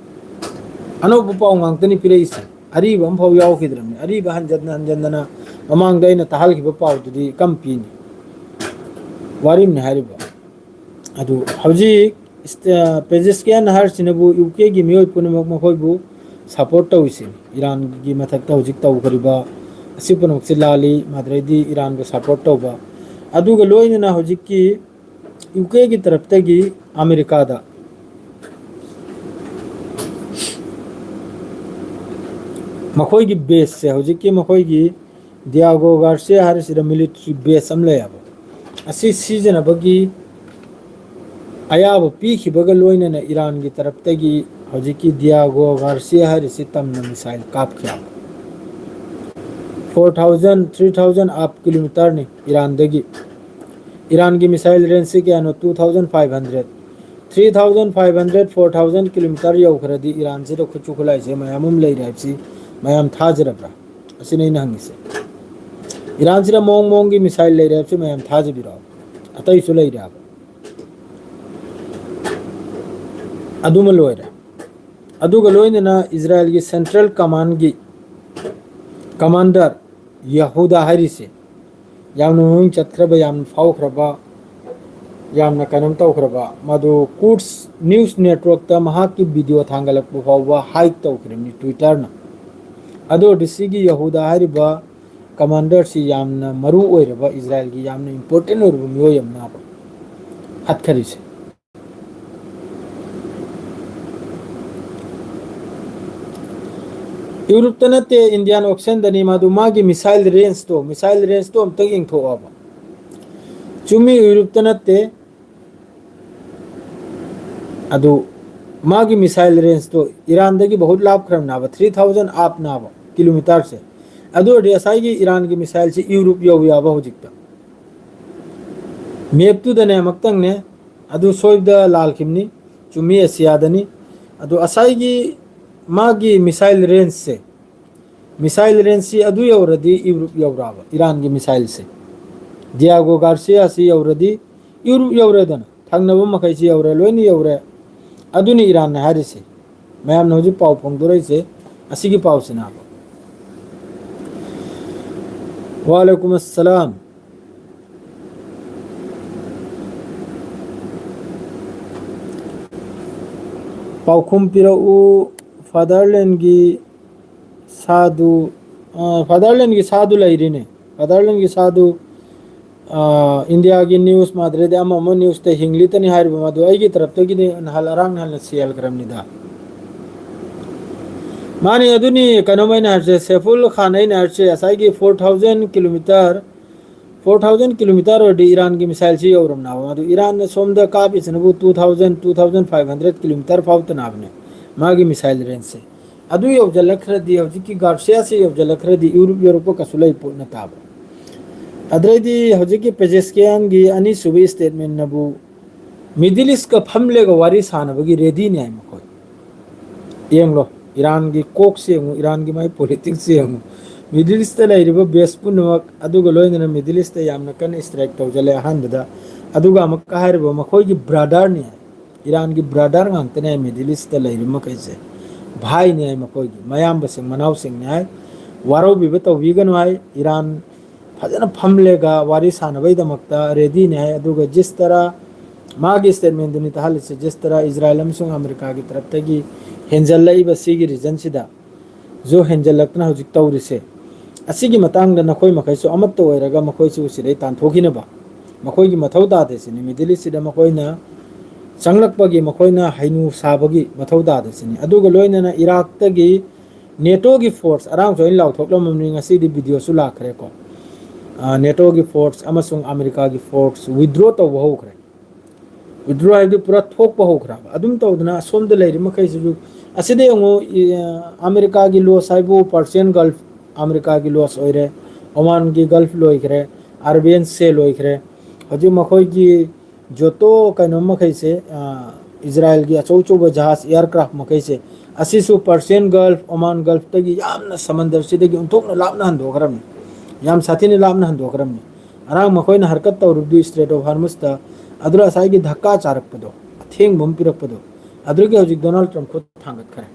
ꯑꯅꯧꯕ ꯄꯥꯎ ꯉꯥꯛꯇꯅꯤ ꯄꯤꯔꯛꯏꯁꯦ꯫ ꯑꯔꯤꯕ ꯑꯃꯐꯥꯎ ꯌꯥꯎꯈꯤꯗ꯭ꯔꯕꯅꯤ꯫ ꯑꯔꯤꯕ ꯍꯟꯖꯟꯅ ꯍꯟꯖꯟꯗꯅ ꯃꯃꯥꯡꯗ ꯑꯩꯅ ꯇꯥꯍꯜꯈꯤꯕ ꯄꯥꯎꯗꯨꯗꯤ ꯀꯝ ꯄꯤꯅꯤ? ꯋꯥꯔꯤꯝꯅꯤ ꯍꯥꯏꯔꯤꯕ꯫ ꯑꯗꯨ ꯍꯧꯖꯤꯛ ꯏꯁ-, ꯑ, ꯄꯦꯖꯦꯁꯀꯤꯌꯥꯟ ꯍꯥꯏꯔꯤꯁꯤꯅꯕꯨ ꯌꯨ ꯀꯦꯒꯤ ꯃꯤꯑꯣꯏ ꯄꯨꯝꯅꯃꯛ ꯃꯈꯣꯏꯕꯨ ꯁꯄꯣꯔꯠ ꯇꯧꯏꯁꯤꯅꯤ꯫ ꯏꯔꯥꯟꯒꯤ ꯃꯊꯛꯇ ꯍꯧꯖꯤꯛ ꯇꯧꯈ꯭ꯔꯤꯕ ꯑꯁꯤ ꯄꯨꯝꯅꯃꯛꯁꯤ ꯂꯥꯜꯂꯤ, ꯃꯗꯨꯗꯩꯗꯤ ꯏꯔꯥꯟꯕꯨ ꯁꯄꯣꯔꯠ ꯇꯧꯕ꯫ ꯑꯗꯨꯒ ꯂꯣꯏꯅꯅ ꯍꯧꯖꯤꯛꯀꯤ ꯌꯨ ꯀꯦꯒꯤ ꯇꯔꯞꯇꯒꯤ ꯑꯃꯦꯔꯤꯀꯥꯗ ꯃꯈꯣꯏꯒꯤ ꯕꯦꯁꯁꯦ, ꯍꯧꯖꯤꯛꯀꯤ ꯃꯈꯣꯏꯒꯤ ꯗꯤꯌꯥꯒꯣ ꯒꯥꯔꯁꯤꯌꯥ ꯍꯥꯏꯔꯤꯁꯤꯗ ꯃꯤꯂꯤꯇ꯭ꯔꯤ ꯕꯦꯁ ꯑꯃ ꯂꯩꯌꯦꯕ꯫ ꯑꯁꯤ ꯁꯤꯖꯤꯟꯅꯕꯒꯤ ꯑꯌꯥꯕ ꯄꯤꯈꯤꯕꯒ ꯂꯣꯏꯅꯅ ꯏꯔꯥꯟꯒꯤ ꯇꯔꯞꯇꯒꯤ ꯍꯧꯖꯤꯛꯀꯤ ꯗꯤꯌꯥꯒꯣ ꯒꯥꯔꯁꯤꯌꯥ ꯍꯥꯏꯔꯤꯁꯤ ꯇꯝꯅ ꯃꯤꯁꯥꯏꯜ ꯀꯥꯞꯈꯤ꯫ Four thousand, three thousand up ꯀꯤꯂꯣꯃꯤꯇꯔꯅꯤ ꯏꯔꯥꯟꯗꯒꯤ꯫ ꯏꯔꯥꯟꯒꯤ ꯃꯤꯁꯥꯏꯜ ꯔꯦꯟꯖꯁꯤ ꯀꯌꯥꯅꯣ? Two thousand five hundred꯫ Three thousand five hundred, four thousand kilometer ꯌꯧꯈ꯭ꯔꯗꯤ ꯏꯔꯥꯟꯁꯤꯗ ꯈꯨꯠꯁꯨ ꯈꯨꯠꯂꯥꯏꯁꯦ ꯃꯌꯥꯝ ꯑꯃ ꯂꯩꯔꯦ ꯍꯥꯏꯕꯁꯤ ꯃꯌꯥꯝ ꯊꯥꯖꯔꯕ꯭ꯔꯥ? ꯑꯁꯤꯅ ꯑꯩꯅ ꯍꯪꯉꯤꯁꯦ꯫ ꯏꯔꯥꯟꯁꯤꯗ ꯃꯑꯣꯡ ꯃꯑꯣꯡꯒꯤ missile ꯂꯩꯔꯦ ꯍꯥꯏꯕꯁꯤ ꯃꯌꯥꯝ ꯊꯥꯖꯕꯤꯔꯛꯑꯣ꯫ ꯑꯇꯩꯁꯨ ꯂꯩꯔꯦ ꯍꯥꯏꯕ꯫ ꯑꯗꯨꯃ ꯂꯣꯏꯔꯦ꯫ ꯑꯗꯨꯒ ꯂꯣꯏꯅꯅ ꯏꯖꯔꯥꯏꯜꯒꯤ Central Commandꯒꯤ commander ꯌꯍꯨꯗꯥ ꯍꯥꯏꯔꯤꯁꯦ ꯌꯥꯝꯅ ꯃꯃꯤꯡ ꯆꯠꯈ꯭ꯔꯕ, ꯌꯥꯝꯅ ꯐꯥꯎꯈ꯭ꯔꯕ, ꯌꯥꯝꯅ ꯀꯩꯅꯣꯝ ꯇꯧꯈ꯭ꯔꯕ, ꯃꯗꯨ Quds news networkꯇ ꯃꯍꯥꯛꯀꯤ video ꯊꯥꯡꯒꯠꯂꯛꯄ ꯐꯥꯎꯕ hide ꯇꯧꯈ꯭ꯔꯤꯕꯅꯤ Twitterꯅ꯫ ꯑꯗꯨ ꯑꯣꯏꯔꯗꯤ ꯁꯤꯒꯤ ꯌꯍꯨꯗꯥ ꯍꯥꯏꯔꯤꯕ commanderꯁꯤ ꯌꯥꯝꯅ ꯃꯔꯨ ꯑꯣꯏꯔꯕ, ꯏꯖꯔꯥꯏꯜꯒꯤ ꯌꯥꯝꯅ important ꯑꯣꯏꯔꯕ ꯃꯤꯑꯣꯏ ꯑꯃꯅꯦꯕ ꯍꯥꯠꯈꯔꯤꯁꯦ꯫ ꯌꯨꯔꯨꯞꯇ ꯅꯠꯇꯦ, Indian Oceanꯗꯅꯤ꯫ ꯃꯗꯨ ꯃꯥꯒꯤ missile rangeꯇꯣ, missile rangeꯇꯣ ꯑꯝꯇ ꯌꯦꯡꯊꯣꯛꯑꯣꯕ꯫ ꯆꯨꯝꯃꯤ, ꯌꯨꯔꯨꯞꯇ ꯅꯠꯇꯦ꯫ ꯑꯗꯨ ꯃꯥꯒꯤ missile rangeꯇꯣ ꯏꯔꯥꯟꯗꯒꯤ ꯕꯍꯨꯠ ꯂꯥꯞꯈ꯭ꯔꯕꯅꯦꯕ, three thousand ꯑꯞꯅꯦꯕ kilometerꯁꯦ꯫ ꯑꯗꯨ ꯑꯣꯏꯔꯗꯤ ꯉꯁꯥꯏꯒꯤ ꯏꯔꯥꯟꯒꯤ missileꯁꯤ ꯌꯨꯔꯨꯞ ꯌꯧꯏ ꯍꯥꯏꯕ ꯍꯧꯖꯤꯛꯇ꯫ Mapꯇꯨꯗꯅꯦ ꯑꯃꯨꯛꯇꯪꯅꯦ, ꯑꯗꯨ ꯁꯣꯏꯕꯗ ꯂꯥꯜꯈꯤꯕꯅꯤ꯫ ꯆꯨꯝꯃꯤ, ꯑꯦꯁꯤꯌꯥꯗꯅꯤ꯫ ꯑꯗꯣ ꯉꯁꯥꯏꯒꯤ ꯃꯥꯒꯤ missile rangeꯁꯦ, missile rangeꯁꯤ ꯑꯗꯨ ꯌꯧꯔꯗꯤ ꯌꯨꯔꯨꯞ ꯌꯧꯔꯛꯑꯕ, ꯏꯔꯥꯟꯒꯤ missileꯁꯦ꯫ ꯗꯤꯌꯥꯒꯣ ꯒꯥꯔꯁꯤꯌꯥꯁꯤ ꯌꯧꯔꯗꯤ ꯌꯨꯔꯨꯞ ꯌꯧꯔꯦꯗꯅ, ꯊꯪꯅꯕ ꯃꯈꯩꯁꯤ ꯌꯧꯔꯦ, ꯂꯣꯏꯅ ꯌꯧꯔꯦ꯫ ꯑꯗꯨꯅꯤ ꯏꯔꯥꯟꯅ ꯍꯥꯏꯔꯤꯁꯦ꯫ ꯃꯌꯥꯝꯅ ꯍꯧꯖꯤꯛ ꯄꯥꯎ ꯐꯣꯡꯗꯣꯔꯛꯏꯁꯦ ꯑꯁꯤꯒꯤ ꯄꯥꯎꯁꯤꯅꯦꯕ꯫ ꯋꯥꯂꯩꯀꯨꯝ ꯑꯁꯂꯥꯝ꯫ ꯄꯥꯎꯈꯨꯝ ꯄꯤꯔꯛꯎ꯫ Fatherlandꯒꯤ ꯁꯥꯗꯨ, ꯑ, Fatherlandꯒꯤ ꯁꯥꯗꯨ ꯂꯩꯔꯤꯅꯦ꯫ Fatherlandꯒꯤ ꯁꯥꯗꯨ, ꯑ, ꯏꯟꯗꯤꯌꯥꯒꯤ news ꯃꯥꯗ꯭ꯔꯦꯗꯤ ꯑꯃ ꯑꯃ newsꯇ ꯍꯤꯡꯂꯤꯇꯅꯤ ꯍꯥꯏꯔꯤꯕ ꯃꯗꯨ ꯑꯩꯒꯤ ꯇꯔꯞꯇꯒꯤꯗꯤ ꯅꯍꯥꯟ ꯑꯔꯥꯡ ꯅꯍꯥꯟꯅ ꯁꯤꯍꯜꯈ꯭ꯔꯕꯅꯤꯗ꯫ ꯃꯥꯅꯤ, ꯑꯗꯨꯅꯤ ꯀꯩꯅꯣꯝ ꯑꯩꯅ ꯍꯥꯏꯔꯤꯁꯦ, ꯁꯦꯐꯨꯜ ꯈꯥꯟ ꯑꯩꯅ ꯍꯥꯏꯔꯤꯁꯦ ꯉꯁꯥꯏꯒꯤ four thousand kilometer, four thousand kilometer ꯑꯣꯏꯔꯗꯤ ꯏꯔꯥꯟꯒꯤ missileꯁꯤ ꯌꯧꯔꯝꯅꯕ꯫ ꯑꯗꯨ ꯏꯔꯥꯟꯅ ꯁꯣꯝꯗ ꯀꯥꯞꯄꯤꯁꯤꯅꯕꯨ two thousand, two thousand five hundred kilometer ꯐꯥꯎꯇꯅꯕꯅꯦ ꯃꯥꯒꯤ missile rangeꯁꯦ꯫ ꯑꯗꯨ ꯌꯧꯁꯤꯜꯂꯛꯈ꯭ꯔꯗꯤ, ꯍꯧꯖꯤꯛꯀꯤ ꯒꯥꯔꯁꯤꯌꯥꯁꯤ ꯌꯧꯁꯤꯜꯂꯛꯈ꯭ꯔꯗꯤ ꯌꯨꯔꯨꯞ ꯌꯧꯔꯛꯄ ꯀꯩꯁꯨ ꯂꯩ ꯄꯣꯠ ꯅꯠꯇꯕ꯫ ꯑꯗꯩꯗꯤ ꯍꯧꯖꯤꯛꯀꯤ ꯄꯦꯖꯦꯁꯀꯤꯌꯥꯟꯒꯤ ꯑꯅꯤꯁꯨꯕ statementꯅꯕꯨ ꯃꯤꯗꯜ ꯏꯁꯀ ꯐꯝꯂꯒ ꯋꯥꯔꯤ ꯁꯥꯟꯅꯕꯒꯤ ꯔꯦꯗꯤꯅꯤ ꯍꯥꯏ ꯃꯈꯣꯏ꯫ ꯌꯦꯡꯂꯣ, ꯏꯔꯥꯟꯒꯤ ꯀꯣꯛꯁꯤ ꯌꯦꯡꯉꯨ, ꯏꯔꯥꯟꯒꯤ ꯃꯥꯏ ꯄꯣꯂꯤꯇꯤꯛꯁ ꯌꯦꯡꯉꯨ꯫ ꯃꯤꯗꯜ ꯏꯁꯇ ꯂꯩꯔꯤꯕ ꯕꯦꯁ ꯄꯨꯝꯅꯃꯛ, ꯑꯗꯨꯒ ꯂꯣꯏꯅꯅ ꯃꯤꯗꯜ ꯏꯁꯇ ꯌꯥꯝꯅ ꯀꯟꯅ ꯏꯁꯇ꯭ꯔꯥꯏꯛ ꯇꯧꯖꯜꯂꯦ ꯑꯍꯥꯟꯕꯗ꯫ ꯑꯗꯨꯒ ꯑꯃꯨꯛꯀ ꯍꯥꯏꯔꯤꯕ ꯃꯈꯣꯏꯒꯤ ꯕ꯭ꯔꯥꯗꯔꯅꯤ ꯍꯥꯏ, ꯏꯔꯥꯟꯒꯤ ꯕ꯭ꯔꯥꯗꯔ ꯉꯥꯛꯇꯅꯦ ꯍꯥꯏ ꯃꯤꯗꯜ ꯏꯁꯇ ꯂꯩꯔꯤꯕ ꯃꯈꯩꯁꯦ, ꯚꯥꯏꯅꯤ ꯍꯥꯏ ꯃꯈꯣꯏꯒꯤ, ꯃꯌꯥꯝꯕꯁꯤꯡ ꯃꯅꯥꯎꯁꯤꯡꯅꯤ ꯍꯥꯏ꯫ ꯋꯥꯔꯧꯕꯤꯕ ꯇꯧꯕꯤꯒꯅꯨ ꯍꯥꯏ꯫ ꯏꯔꯥꯟ ꯐꯖꯅ ꯐꯝꯂꯦꯒ ꯋꯥꯔꯤ ꯁꯥꯟꯅꯕꯒꯤꯗꯃꯛꯇ ꯔꯦꯗꯤꯅꯤ ꯍꯥꯏ꯫ ꯑꯗꯨꯒ ꯖꯤꯁ ꯇꯔꯥ ꯃꯥꯒꯤ ꯁ꯭ꯇꯦꯠꯃꯦꯟꯗꯨꯅꯤ ꯇꯥꯍꯜꯂꯤꯁꯦ, ꯖꯤꯁ ꯇꯔꯥ ꯏꯖꯔꯥꯏꯜ ꯑꯃꯁꯨꯡ ꯑꯃꯦꯔꯤꯀꯥꯒꯤ ꯇꯔꯞꯇꯒꯤ ꯍꯦꯟꯖꯜꯂꯛꯏꯕ ꯁꯤꯒꯤ ꯔꯤꯖꯟꯁꯤꯗ ꯖꯨ ꯍꯦꯟꯖꯜꯂꯛꯇꯅ ꯍꯧꯖꯤꯛ ꯇꯧꯔꯤꯁꯦ꯫ ꯑꯁꯤꯒꯤ ꯃꯇꯥꯡꯗ ꯅꯈꯣꯏ ꯃꯈꯩꯁꯨ ꯑꯃꯠꯇ ꯑꯣꯏꯔꯒ ꯃꯈꯣꯏꯁꯨ ꯁꯤꯗꯩ ꯇꯥꯟꯊꯣꯛꯈꯤꯅꯕ ꯃꯈꯣꯏꯒꯤ ꯃꯊꯧ ꯇꯥꯗꯦ ꯁꯤꯅꯤ꯫ ꯃꯤꯗꯜ ꯏꯁꯁꯤꯗ ꯃꯈꯣꯏꯅ ꯆꯪꯂꯛꯄꯒꯤ, ꯃꯈꯣꯏꯅ ꯍꯩꯅꯨ ꯁꯥꯕꯒꯤ ꯃꯊꯧ ꯇꯥꯗꯦ ꯁꯤꯅꯤ꯫ ꯑꯗꯨꯒ ꯂꯣꯏꯅꯅ ꯏꯔꯥꯛꯇꯒꯤ ꯅꯦꯇꯣꯒꯤ ꯐꯣꯔꯁ, ꯑꯔꯥꯡꯁꯨ ꯑꯩꯅ ꯂꯥꯎꯊꯣꯛꯂꯝꯃꯕꯅꯤ, ꯉꯁꯤꯗꯤ ꯚꯤꯗꯤꯑꯣꯁꯨ ꯂꯥꯛꯈ꯭ꯔꯦꯀꯣ꯫ ꯑ, ꯅꯦꯇꯣꯒꯤ ꯐꯣꯔꯁ ꯑꯃꯁꯨꯡ ꯑꯃꯦꯔꯤꯀꯥꯒꯤ ꯐꯣꯔꯁ ꯋꯤꯗ꯭ꯔꯣ ꯇꯧꯕ ꯍꯧꯈ꯭ꯔꯦ꯫ ꯋꯤꯗ꯭ꯔꯣ ꯍꯥꯏꯕꯗꯤ ꯄꯨꯔꯥ ꯊꯣꯛꯄ ꯍꯧꯈ꯭ꯔꯕ꯫ ꯑꯗꯨꯝ ꯇꯧꯗꯅ ꯑꯁꯣꯝꯗ ꯂꯩꯔꯤ ꯃꯈꯩꯁꯤꯁꯨ, ꯑꯁꯤꯗ ꯌꯦꯡꯉꯨ, ꯏ-, ꯑꯃꯦꯔꯤꯀꯥꯒꯤ ꯂꯣꯁ ꯍꯥꯏꯕꯨ ꯄꯥꯔꯁꯤꯌꯟ ꯒꯜꯐ ꯑꯃꯦꯔꯤꯀꯥꯒꯤ ꯂꯣꯁ ꯑꯣꯏꯔꯦ, ꯑꯣꯃꯥꯟꯒꯤ ꯒꯜꯐ ꯂꯣꯏꯈ꯭ꯔꯦ, ꯑꯔꯕꯤꯌꯟ ꯁꯦ ꯂꯣꯏꯈ꯭ꯔꯦ꯫ ꯍꯧꯖꯤꯛ ꯃꯈꯣꯏꯒꯤ ꯖꯣꯇꯣ ꯀꯩꯅꯣ ꯃꯈꯩꯁꯦ, ꯑ, ꯏꯖꯔꯥꯏꯜꯒꯤ ꯑꯆꯧ ꯑꯆꯧꯕ ꯖꯍꯥꯖ, ꯑꯦꯌꯥꯔꯀ꯭ꯔꯥꯐ ꯃꯈꯩꯁꯦ, ꯑꯁꯤꯁꯨ ꯄꯥꯔꯁꯤꯌꯟ ꯒꯜꯐ, ꯑꯣꯃꯥꯟ ꯒꯜꯐꯇꯒꯤ ꯌꯥꯝꯅ ꯁꯃꯟꯗꯔꯁꯤꯗꯒꯤ ꯑꯣꯟꯊꯣꯛꯅ ꯂꯥꯞꯅ ꯍꯟꯗꯣꯛꯈ꯭ꯔꯕꯅꯤ, ꯌꯥꯝ ꯁꯥꯊꯤꯅ ꯂꯥꯞꯅ ꯍꯟꯗꯣꯛꯈ꯭ꯔꯕꯅꯤ꯫ ꯉꯔꯥꯡ ꯃꯈꯣꯏꯅ ꯍꯔꯀꯠ ꯇꯧꯔꯨꯕꯗꯨ ꯏꯁꯇ꯭ꯔꯦꯠ ꯑꯣꯐ ꯍꯥꯔꯃꯨꯁꯇ, ꯑꯗꯨꯅ ꯉꯁꯥꯏꯒꯤ ꯙꯛꯀꯥ ꯆꯥꯔꯛꯄꯗꯣ, ꯑꯊꯦꯡꯕ ꯑꯃ ꯄꯤꯔꯛꯄꯗꯣ, ꯑꯗꯨꯒꯤ ꯍꯧꯖꯤꯛ ꯗꯣꯅꯥꯜꯗ ꯇ꯭ꯔꯝꯞ ꯈꯨꯠ ꯊꯥꯡꯒꯠꯈ꯭ꯔꯦ꯫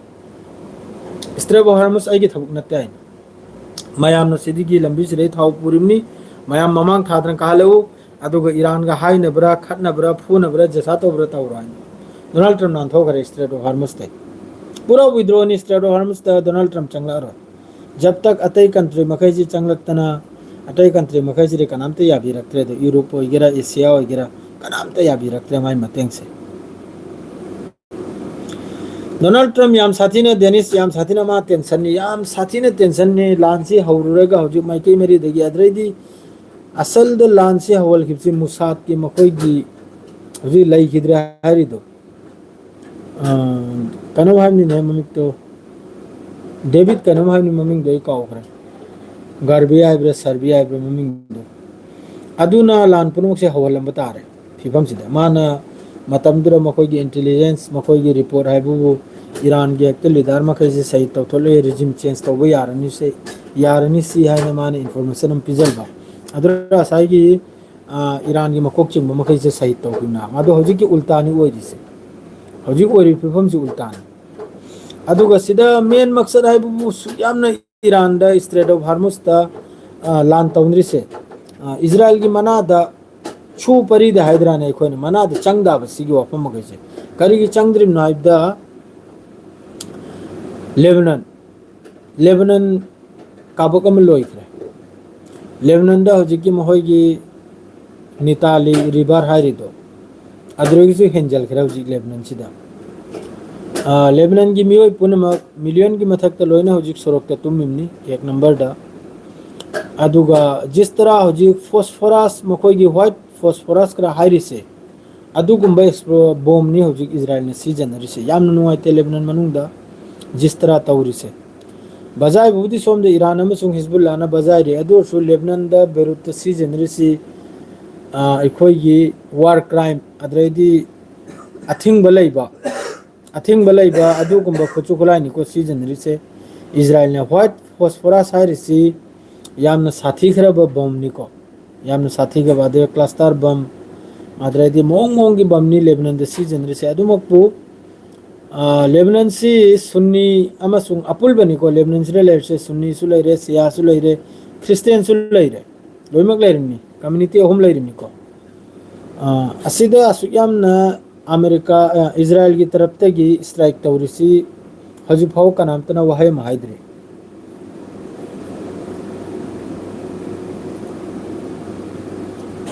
ꯏꯁꯇ꯭ꯔꯦꯠ ꯑꯣꯐ ꯍꯥꯔꯃꯨꯁ ꯑꯩꯒꯤ ꯊꯕꯛ ꯅꯠꯇꯦ ꯍꯥꯏꯅ꯫ ꯃꯌꯥꯝꯅ ꯁꯤꯗꯒꯤ ꯂꯝꯕꯤꯁꯤꯗꯩ ꯊꯥꯎ ꯄꯨꯔꯤꯕꯅꯤ, ꯃꯌꯥꯝ ꯃꯃꯥꯡ ꯊꯥꯗꯅ ꯀꯥꯍꯜꯂꯛꯎ, ꯑꯗꯨꯒ ꯏꯔꯥꯟꯒ ꯍꯥꯏꯅꯕ꯭ꯔꯥ, ꯈꯠꯅꯕ꯭ꯔꯥ, ꯐꯨꯅꯕ꯭ꯔꯥ, ꯖꯦꯁꯥ ꯇꯧꯕ꯭ꯔꯥ ꯇꯧꯔꯣ ꯍꯥꯏꯅ꯫ ꯗꯣꯅꯥꯜꯗ ꯇ꯭ꯔꯝꯞ ꯅꯥꯟꯊꯣꯛꯈ꯭ꯔꯦ ꯏꯁꯇ꯭ꯔꯦꯠ ꯑꯣꯐ ꯍꯥꯔꯃꯨꯁꯇꯩ꯫ ꯄꯨꯔꯥ ꯋꯤꯗ꯭ꯔꯣꯅꯤ, ꯏꯁꯇ꯭ꯔꯦꯠ ꯑꯣꯐ ꯍꯥꯔꯃꯨꯁꯇ ꯗꯣꯅꯥꯜꯗ ꯇ꯭ꯔꯝꯞ ꯆꯪꯂꯛꯑꯔꯣꯏ꯫ ꯖꯕ ꯇꯛ ꯑꯇꯩ ꯀꯟꯇ꯭ꯔꯤ ꯃꯈꯩꯁꯤ ꯆꯪꯂꯛꯇꯅ, ꯑꯇꯩ ꯀꯟꯇ꯭ꯔꯤ ꯃꯈꯩꯁꯤꯗꯤ ꯀꯅꯥꯝꯇ ꯌꯥꯕꯤꯔꯛꯇ꯭ꯔꯦ꯫ ꯑꯗꯣ ꯌꯨꯔꯣꯞ ꯑꯣꯏꯒꯦꯔꯥ, ꯑꯦꯁꯤꯌꯥ ꯑꯣꯏꯒꯦꯔꯥ, ꯀꯅꯥꯝꯇ ꯌꯥꯕꯤꯔꯛꯇ꯭ꯔꯦ ꯃꯥꯏ ꯃꯇꯦꯡꯁꯦ꯫ ꯗꯣꯅꯥꯜꯗ ꯇ꯭ꯔꯝꯞ ꯌꯥꯝ ꯁꯥꯊꯤꯅ, ꯗꯦꯅꯤꯁ, ꯌꯥꯝ ꯁꯥꯊꯤꯅ ꯃꯥ ꯇꯦꯟꯁꯟꯅꯤ, ꯌꯥꯝ ꯁꯥꯊꯤꯅ ꯇꯦꯟꯁꯟꯅꯤ꯫ ꯂꯥꯟꯁꯤ ꯍꯧꯔꯨꯔꯒ ꯍꯧꯖꯤꯛ ꯃꯥꯏꯀꯩ ꯃꯔꯤꯗꯒꯤ, ꯑꯗꯨꯗꯩꯗꯤ ꯑꯁꯜꯗ ꯂꯥꯟꯁꯤ ꯍꯧꯍꯜꯈꯤꯕꯁꯤ ꯃꯨꯁꯥꯗꯀꯤ ꯃꯈꯣꯏꯒꯤ ꯍꯧꯖꯤꯛ ꯂꯩꯈꯤꯗ꯭ꯔꯦ ꯍꯥꯏꯔꯤꯗꯣ꯫ ꯑ, ꯀꯩꯅꯣꯝ ꯍꯥꯏꯕꯅꯤꯅꯦ ꯃꯃꯤꯡꯗꯣ, ꯗꯦꯕꯤꯠ ꯀꯩꯅꯣꯝ ꯍꯥꯏꯕꯅꯤ ꯃꯃꯤꯡꯗꯣ, ꯑꯩ ꯀꯥꯎꯈ꯭ꯔꯦ꯫ ꯒꯥꯔꯕꯤ ꯍꯥꯏꯕ꯭ꯔꯥ ꯁꯔꯕꯤ ꯍꯥꯏꯕ꯭ꯔꯥ ꯃꯃꯤꯡꯗꯣ꯫ ꯑꯗꯨꯅ ꯂꯥꯟ ꯄꯨꯝꯅꯃꯛꯁꯦ ꯍꯧꯍꯜꯂꯝꯕ ꯇꯥꯔꯦ ꯐꯤꯕꯝꯁꯤꯗ꯫ ꯃꯥꯅ ꯃꯇꯝꯗꯨꯗ ꯃꯈꯣꯏꯒꯤ intelligence, ꯃꯈꯣꯏꯒꯤ report ꯍꯥꯏꯕꯕꯨ ꯏꯔꯥꯟꯒꯤ ꯍꯦꯛꯇ leader ꯃꯈꯩꯁꯦ ꯁꯍꯤꯗ ꯇꯧꯊꯣꯛꯂꯛꯑꯦ, regime change ꯇꯧꯕ ꯌꯥꯔꯅꯤ ꯁꯦ, ꯌꯥꯔꯅꯤ ꯁꯤ ꯍꯥꯏꯅ ꯃꯥꯅ information ꯑꯃ ꯄꯤꯖꯕ꯫ ꯑꯗꯨꯅ ꯉꯁꯥꯏꯒꯤ, ꯑ, ꯏꯔꯥꯟꯒꯤ ꯃꯀꯣꯛ ꯆꯤꯡꯕ ꯃꯈꯩꯁꯦ ꯁꯍꯤꯗ ꯇꯧꯈꯤꯕꯅ꯫ ꯑꯗꯣ ꯍꯧꯖꯤꯛꯀꯤ ꯎꯜꯇꯥꯅꯤ ꯑꯣꯏꯔꯤꯁꯦ꯫ ꯍꯧꯖꯤꯛ ꯑꯣꯏꯔꯤꯕ ꯐꯤꯕꯝꯁꯤ ꯎꯜꯇꯥꯅꯤ꯫ ꯑꯗꯨꯒ ꯁꯤꯗ main ꯃꯛꯁꯠ ꯍꯥꯏꯕꯕꯨ ꯁꯨꯛ ꯌꯥꯝꯅ ꯏꯔꯥꯟꯗ Strait of Hormuzꯇ, ꯑ, ꯂꯥꯟ ꯇꯧꯅꯔꯤꯁꯦ, ꯑ, ꯏꯖꯔꯥꯏꯜꯒꯤ ꯃꯅꯥꯗ ꯁꯨ ꯄꯔꯤꯗ ꯍꯥꯏꯗ꯭ꯔꯥꯅꯦ ꯑꯩꯈꯣꯏꯅ, ꯃꯅꯥꯗ ꯆꯪꯗꯕ ꯁꯤꯒꯤ ꯋꯥꯐꯝ ꯃꯈꯩꯁꯦ꯫ ꯀꯔꯤꯒꯤ ꯆꯪꯗ꯭ꯔꯤꯕꯅꯣ ꯍꯥꯏꯕꯗ, ꯂꯦꯕꯅꯟ, ꯂꯦꯕꯅꯟ ꯀꯥꯕꯛ ꯑꯃ ꯂꯣꯏꯈ꯭ꯔꯦ꯫ ꯂꯦꯕꯅꯟꯗ ꯍꯧꯖꯤꯛꯀꯤ ꯃꯈꯣꯏꯒꯤ ꯅꯤꯇꯥꯂꯤ river ꯍꯥꯏꯔꯤꯗꯣ, ꯑꯗꯨꯗꯒꯤꯁꯨ ꯍꯦꯟꯖꯜꯈ꯭ꯔꯦ ꯍꯧꯖꯤꯛ ꯂꯦꯕꯅꯟꯁꯤꯗ꯫ ꯑ, ꯂꯦꯕꯅꯟꯒꯤ ꯃꯤꯑꯣꯏ ꯄꯨꯝꯅꯃꯛ millionꯒꯤ ꯃꯊꯛꯇ ꯂꯣꯏꯅ ꯍꯧꯖꯤꯛ ꯁꯣꯔꯣꯛꯇ ꯇꯨꯝꯃꯤꯕꯅꯤ, ꯑꯦꯛ numberꯗ꯫ ꯑꯗꯨꯒ ꯖꯤꯁꯇꯔꯥ ꯍꯧꯖꯤꯛ phosphorus, ꯃꯈꯣꯏꯒꯤ white phosphorus ꯈꯔ ꯍꯥꯏꯔꯤꯁꯦ, ꯑꯗꯨꯒꯨꯝꯕ ꯑꯦꯛꯁꯄ꯭ꯂꯣ-, ꯕꯣꯝꯅꯤ ꯍꯧꯖꯤꯛ ꯏꯖꯔꯥꯏꯜꯅ ꯁꯤꯖꯤꯟꯅꯔꯤꯁꯦ꯫ ꯌꯥꯝꯅ ꯅꯨꯡꯉꯥꯏꯇꯦ ꯂꯦꯕꯅꯟ ꯃꯅꯨꯡꯗ ꯖꯤꯁꯇꯔꯥ ꯇꯧꯔꯤꯁꯦ꯫ ꯕꯖꯥꯏꯕꯕꯨꯗꯤ ꯁꯣꯝꯗ ꯏꯔꯥꯟ ꯑꯃꯁꯨꯡ ꯍꯤꯖꯕꯨꯜꯂꯥꯅ ꯕꯖꯥꯏꯔꯤ, ꯑꯗꯨ ꯑꯣꯏꯔꯁꯨ ꯂꯦꯕꯅꯟꯗ ꯕꯦꯔꯨꯠꯇ ꯁꯤꯖꯤꯟꯅꯔꯤꯁꯤ, ꯑ, ꯑꯩꯈꯣꯏꯒꯤ war crime, ꯑꯗꯩꯗꯤ ꯑꯊꯤꯡꯕ ꯂꯩꯕ, ꯑꯊꯤꯡꯕ ꯂꯩꯕ ꯑꯗꯨꯒꯨꯝꯕ ꯈꯨꯠꯁꯨ ꯈꯨꯠꯂꯥꯏꯅꯤꯀꯣ ꯁꯤꯖꯤꯟꯅꯔꯤꯁꯦ꯫ ꯏꯖꯔꯥꯏꯜꯅ white phosphorus ꯍꯥꯏꯔꯤꯁꯤ ꯌꯥꯝꯅ ꯁꯥꯊꯤꯈ꯭ꯔꯕ ꯕꯣꯝꯅꯤꯀꯣ, ꯌꯥꯝꯅ ꯁꯥꯊꯤꯈ꯭ꯔꯕ, ꯑꯗꯩ cluster bomb, ꯑꯗꯩꯗꯤ ꯃꯑꯣꯡ ꯃꯑꯣꯡꯒꯤ ꯕꯝꯅꯤ ꯂꯦꯕꯅꯟꯗ ꯁꯤꯖꯤꯟꯅꯔꯤꯁꯦ꯫ ꯑꯗꯨꯃꯛꯄꯨ, ꯑ, ꯂꯦꯕꯅꯟꯁꯤ ꯁꯨꯟꯅꯤ ꯑꯃꯁꯨꯡ ꯑꯄꯨꯜꯕꯅꯤꯀꯣ, ꯂꯦꯕꯅꯟꯁꯤꯗ ꯂꯩꯔꯤꯁꯦ ꯁꯨꯟꯅꯤꯁꯨ ꯂꯩꯔꯦ, ꯁꯤꯌꯥꯁꯨ ꯂꯩꯔꯦ, ꯈ꯭ꯔꯤꯁꯇꯤꯌꯥꯟꯁꯨ ꯂꯩꯔꯦ, ꯂꯣꯏꯅꯃꯛ ꯂꯩꯔꯤꯕꯅꯤ, community ꯑꯍꯨꯝ ꯂꯩꯔꯤꯕꯅꯤꯀꯣ꯫ ꯑ, ꯑꯁꯤꯗ ꯑꯁꯨꯛ ꯌꯥꯝꯅ ꯑꯃꯦꯔꯤꯀꯥ, ꯑ, ꯏꯖꯔꯥꯏꯜꯒꯤ ꯇꯔꯞꯇꯒꯤ strike ꯇꯧꯔꯤꯁꯤ ꯍꯧꯖꯤꯛ ꯐꯥꯎꯕ ꯀꯅꯥꯝꯇꯅ ꯋꯥꯍꯩ ꯑꯃ ꯍꯥꯏꯗ꯭ꯔꯤ꯫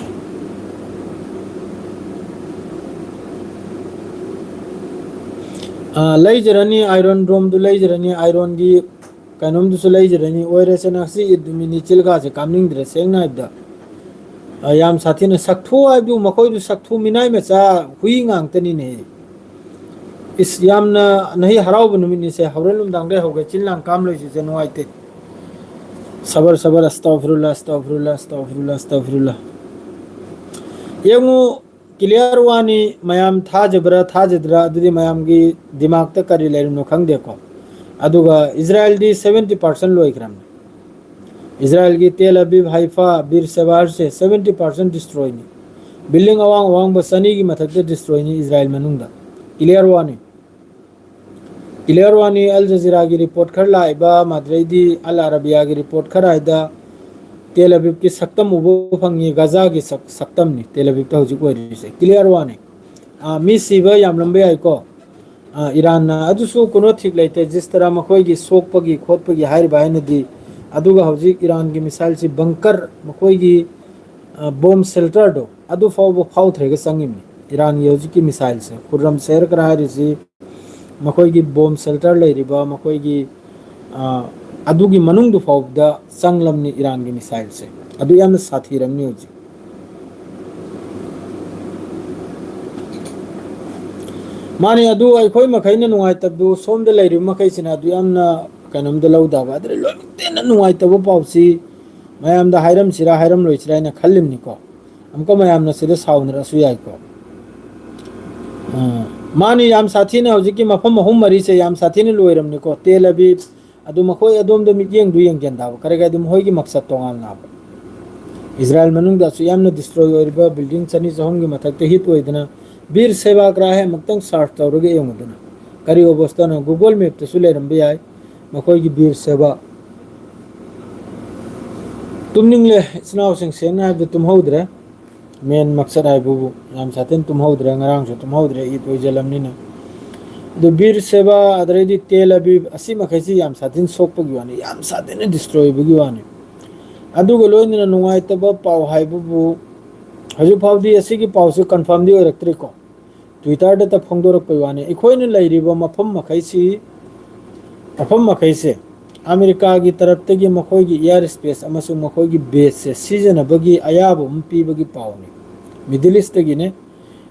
ꯑ, ꯂꯩꯖꯔꯅꯤ, Iron Domeꯗꯨ ꯂꯩꯖꯔꯅꯤ, Ironꯒꯤ ꯀꯩꯅꯣꯝꯗꯨꯁꯨ ꯂꯩꯖꯔꯅꯤ꯫ ꯑꯣꯏꯔꯦꯁꯦ, ꯉꯁꯤ ꯏꯗ ꯅꯨꯃꯤꯠꯅꯤ, ꯆꯤꯜꯒꯥꯁꯦ ꯀꯥꯞꯅꯤꯡꯗ꯭ꯔꯦ, ꯁꯦꯡꯅ ꯍꯥꯏꯕꯗ꯫ ꯑ, ꯌꯥꯝ ꯁꯥꯊꯤꯅ ꯁꯛꯊꯨ ꯍꯥꯏꯕꯗꯨ, ꯃꯈꯣꯏꯗꯨ ꯁꯛꯊꯨ ꯃꯤꯅꯥꯏ ꯃꯆꯥ ꯍꯨꯏ ꯉꯥꯛꯇꯅꯤꯅꯦ꯫ ꯏꯁ, ꯌꯥꯝꯅ ꯅꯍꯤ ꯍꯔꯥꯎꯕ ꯅꯨꯃꯤꯠꯅꯤꯁꯦ, ꯍꯣꯔꯦꯟ ꯅꯨꯡꯗꯥꯡꯗꯩ ꯍꯧꯒꯦ, ꯆꯤꯟ ꯂꯥꯡ ꯀꯥꯝꯂꯣꯏꯁꯤꯁꯦ, ꯅꯨꯡꯉꯥꯏꯇꯦ꯫ ꯁꯕꯔ, ꯁꯕꯔ, ꯑꯁꯇꯥꯎꯐꯤꯔꯨꯜꯂꯥ, ꯑꯁꯇꯥꯎꯐꯤꯔꯨꯜꯂꯥ, ꯑꯁꯇꯥꯎꯐꯤꯔꯨꯜꯂꯥ, ꯑꯁꯇꯥꯎꯐꯤꯔꯨꯜꯂꯥ꯫ ꯌꯦꯡꯉꯨ, ꯀ꯭ꯂꯤꯌꯥꯔ ꯋꯥꯅꯤ꯫ ꯃꯌꯥꯝ ꯊꯥꯖꯕ꯭ꯔꯥ ꯊꯥꯖꯗ꯭ꯔꯥ, ꯑꯗꯨꯗꯤ ꯃꯌꯥꯝꯒꯤ ꯗꯤꯃꯥꯛꯇ ꯀꯔꯤ ꯂꯩꯔꯤꯕꯅꯣ ꯈꯪꯗꯦꯀꯣ꯫ ꯑꯗꯨꯒ ꯏꯖꯔꯥꯏꯜꯗꯤ seventy percent ꯂꯣꯏꯈ꯭ꯔꯕꯅꯤ꯫ ꯏꯖꯔꯥꯏꯜꯒꯤ ꯇꯦꯜ ꯑꯕꯤꯕ, ꯍꯥꯏꯐꯥ, ꯕꯤꯔ ꯁꯦꯕꯥꯔꯁꯦ seventy percent destroyꯅꯤ꯫ ꯕꯤꯜꯗꯤꯡ ꯑꯋꯥꯡ ꯑꯋꯥꯡꯕ ꯆꯅꯤꯒꯤ ꯃꯊꯛꯇ destroyꯅꯤ ꯏꯖꯔꯥꯏꯜ ꯃꯅꯨꯡꯗ꯫ ꯀ꯭ꯂꯤꯌꯥꯔ ꯋꯥꯅꯤ꯫ ꯀ꯭ꯂꯤꯌꯥꯔ ꯋꯥꯅꯤ꯫ ꯑꯜ ꯖꯖꯤꯔꯥꯒꯤ ꯔꯤꯄꯣꯔꯠ ꯈꯔ ꯂꯥꯛꯏꯕ, ꯃꯗꯨꯗꯩꯗꯤ ꯑꯜ ꯑꯔꯥꯕꯤꯌꯥꯒꯤ ꯔꯤꯄꯣꯔꯠ ꯈꯔ ꯍꯥꯏꯗ ꯇꯦꯜ ꯑꯕꯤꯕꯀꯤ ꯁꯛꯇꯝ ꯎꯕ ꯐꯪꯉꯤ, ꯒꯖꯥꯒꯤ ꯁꯛ-, ꯁꯛꯇꯝꯅꯤ ꯇꯦꯜ ꯑꯕꯤꯕꯇ ꯍꯧꯖꯤꯛ ꯑꯣꯏꯔꯤꯁꯦ꯫ ꯀ꯭ꯂꯤꯌꯥꯔ ꯋꯥꯅꯤ꯫ ꯑꯥ, ꯃꯤ ꯁꯤꯕ ꯌꯥꯝꯂꯝꯕ ꯌꯥꯏꯀꯣ꯫ ꯑꯥ, ꯏꯔꯥꯟꯅ ꯑꯗꯨꯁꯨ ꯀꯩꯅꯣ ꯊꯤꯛ ꯂꯩꯇꯦ, ꯖꯤꯁ ꯇꯔꯥ ꯃꯈꯣꯏꯒꯤ ꯁꯣꯛꯄꯒꯤ ꯈꯣꯠꯄꯒꯤ ꯍꯥꯏꯔꯤꯕ ꯍꯥꯏꯅꯗꯤ꯫ ꯑꯗꯨꯒ ꯍꯧꯖꯤꯛ ꯏꯔꯥꯟꯒꯤ ꯃꯤꯁꯥꯏꯜꯁꯤ ꯕꯪꯀꯔ, ꯃꯈꯣꯏꯒꯤ, ꯑꯥ, ꯕꯣꯝ ꯁꯦꯜꯇꯔꯗꯣ ꯑꯗꯨ ꯐꯥꯎꯕ ꯐꯥꯎꯊꯔꯒ ꯆꯪꯉꯤꯕꯅꯤ꯫ ꯏꯔꯥꯟꯒꯤ ꯍꯧꯖꯤꯛꯀꯤ ꯃꯤꯁꯥꯏꯜꯁꯦ, ꯈꯨꯔꯝ ꯁꯦꯍꯔ ꯈꯔ ꯍꯥꯏꯔꯤꯁꯤ ꯃꯈꯣꯏꯒꯤ ꯕꯣꯝ ꯁꯦꯜꯇꯔ ꯂꯩꯔꯤꯕ ꯃꯈꯣꯏꯒꯤ, ꯑ, ꯑꯗꯨꯒꯤ ꯃꯅꯨꯡꯗꯨ ꯐꯥꯎꯕꯗ ꯆꯪꯂꯝꯅꯤ ꯏꯔꯥꯟꯒꯤ ꯃꯤꯁꯥꯏꯜꯁꯦ꯫ ꯑꯗꯨ ꯌꯥꯝꯅ ꯁꯥꯊꯤꯔꯝꯅꯤ ꯍꯧꯖꯤꯛ꯫ ꯃꯥꯅꯤ, ꯑꯗꯨ ꯑꯩꯈꯣꯏ ꯃꯈꯩꯅ ꯅꯨꯡꯉꯥꯏꯇꯕꯗꯨ ꯁꯣꯝꯗ ꯂꯩꯔꯤꯕ ꯃꯈꯩꯁꯤꯅ ꯑꯗꯨ ꯌꯥꯝꯅ ꯀꯩꯅꯣꯝꯗ ꯂꯧꯗꯕ꯫ ꯑꯗꯨꯅ ꯂꯣꯏꯅꯃꯛꯇ ꯍꯦꯟꯅ ꯅꯨꯡꯉꯥꯏꯇꯕ ꯄꯥꯎꯁꯤ ꯃꯌꯥꯝꯗ ꯍꯥꯏꯔꯝꯁꯤꯔꯥ ꯍꯥꯏꯔꯝꯂꯣꯏꯁꯤꯔꯥ ꯍꯥꯏꯅ ꯈꯜꯂꯤꯕꯅꯤꯀꯣ꯫ ꯑꯃꯨꯛꯀ ꯃꯌꯥꯝꯅ ꯁꯤꯗ ꯁꯥꯎꯅꯔꯁꯨ ꯌꯥꯏꯀꯣ꯫ ꯑ, ꯃꯥꯅꯤ, ꯌꯥꯝ ꯁꯥꯊꯤꯅ ꯍꯧꯖꯤꯛꯀꯤ ꯃꯐꯝ ꯑꯍꯨꯝ ꯃꯔꯤꯁꯦ ꯌꯥꯝ ꯁꯥꯊꯤꯅ ꯂꯣꯏꯔꯝꯅꯤꯀꯣ꯫ ꯇꯦꯜ ꯑꯕꯤꯕ, ꯑꯗꯨ ꯃꯈꯣꯏ ꯑꯗꯣꯝꯗ ꯃꯤꯠꯌꯦꯡꯗꯨ ꯌꯦꯡꯒꯦꯟ ꯇꯥꯕ꯫ ꯀꯔꯤ ꯀꯥꯏꯗꯤ ꯃꯈꯣꯏꯒꯤ ꯃꯛꯁꯠ ꯇꯣꯉꯥꯟꯅꯕ꯫ ꯏꯖꯔꯥꯏꯜ ꯃꯅꯨꯡꯗ ꯑꯁꯨꯛ ꯌꯥꯝꯅ ꯗꯤꯁꯇ꯭ꯔꯣꯏ ꯑꯣꯏꯔꯤꯕ ꯕꯤꯜꯗꯤꯡ ꯆꯅꯤ ꯆꯍꯨꯝꯒꯤ ꯃꯊꯛꯇ ꯍꯤꯠ ꯑꯣꯏꯗꯅ, ꯕꯤꯔ ꯁꯦꯕꯥ ꯀꯔꯥꯏ ꯑꯃꯨꯛꯇꯪ ꯁꯥꯔꯆ ꯇꯧꯔꯒ ꯌꯦꯡꯉꯨꯗꯅ꯫ ꯀꯔꯤ ꯑꯣꯕꯁꯇꯥꯅꯣ? ꯒꯨꯒꯜ ꯃꯦꯞꯇꯁꯨ ꯂꯩꯔꯝꯕ ꯌꯥꯏ ꯃꯈꯣꯏꯒꯤ ꯕꯤꯔ ꯁꯦꯕꯥ꯫ ꯇꯨꯝꯅꯤꯡꯂꯦ, ꯏꯆꯤꯟ ꯏꯅꯥꯎꯁꯤꯡ, ꯁꯦꯡꯅ ꯍꯥꯏꯕꯗ ꯇꯨꯝꯍꯧꯗ꯭ꯔꯦ꯫ ꯃꯦꯟ ꯃꯛꯁꯠ ꯍꯥꯏꯕꯕꯨ ꯌꯥꯝ ꯁꯥꯊꯤꯅ ꯇꯨꯝꯍꯧꯗ꯭ꯔꯦ, ꯉꯔꯥꯡꯁꯨ ꯇꯨꯝꯍꯧꯗ꯭ꯔꯦ, ꯏꯗ ꯑꯣꯏꯖꯜꯂꯝꯅꯤꯅ꯫ ꯑꯗꯨ ꯕꯤꯔ ꯁꯦꯕꯥ, ꯑꯗꯩꯗꯤ ꯇꯦꯜ ꯑꯕꯤꯕ, ꯑꯁꯤ ꯃꯈꯩꯁꯤ ꯌꯥꯝ ꯁꯥꯊꯤꯅ ꯁꯣꯛꯄꯒꯤ ꯋꯥꯅꯤ, ꯌꯥꯝ ꯁꯥꯊꯤꯅ ꯗꯤꯁꯇ꯭ꯔꯣꯏ ꯑꯣꯏꯕꯒꯤ ꯋꯥꯅꯤ꯫ ꯑꯗꯨꯒ ꯂꯣꯏꯅꯅ ꯅꯨꯡꯉꯥꯏꯇꯕ ꯄꯥꯎ ꯍꯥꯏꯕꯕꯨ, ꯍꯧꯖꯤꯛ ꯐꯥꯎꯗꯤ ꯑꯁꯤꯒꯤ ꯄꯥꯎꯁꯤ ꯀꯟꯐꯥꯔꯝꯗꯤ ꯑꯣꯏꯔꯛꯇ꯭ꯔꯤꯀꯣ, ꯇ꯭ꯋꯤꯇꯔꯗꯇ ꯐꯣꯡꯗꯣꯔꯛꯄꯩ ꯋꯥꯅꯤ꯫ ꯑꯩꯈꯣꯏꯅ ꯂꯩꯔꯤꯕ ꯃꯐꯝ ꯃꯈꯩꯁꯤ, ꯃꯐꯝ ꯃꯈꯩꯁꯦ ꯑꯃꯦꯔꯤꯀꯥꯒꯤ ꯇꯔꯞꯇꯒꯤ ꯃꯈꯣꯏꯒꯤ ꯏꯌꯥꯔ ꯏꯁꯄꯦꯁ ꯑꯃꯁꯨꯡ ꯃꯈꯣꯏꯒꯤ ꯕꯦꯁꯁꯦ ꯁꯤꯖꯤꯟꯅꯕꯒꯤ ꯑꯌꯥꯕ ꯑꯃ ꯄꯤꯕꯒꯤ ꯄꯥꯎꯅꯤ꯫ ꯃꯤꯗꯜ ꯏꯁꯇꯒꯤꯅꯦ꯫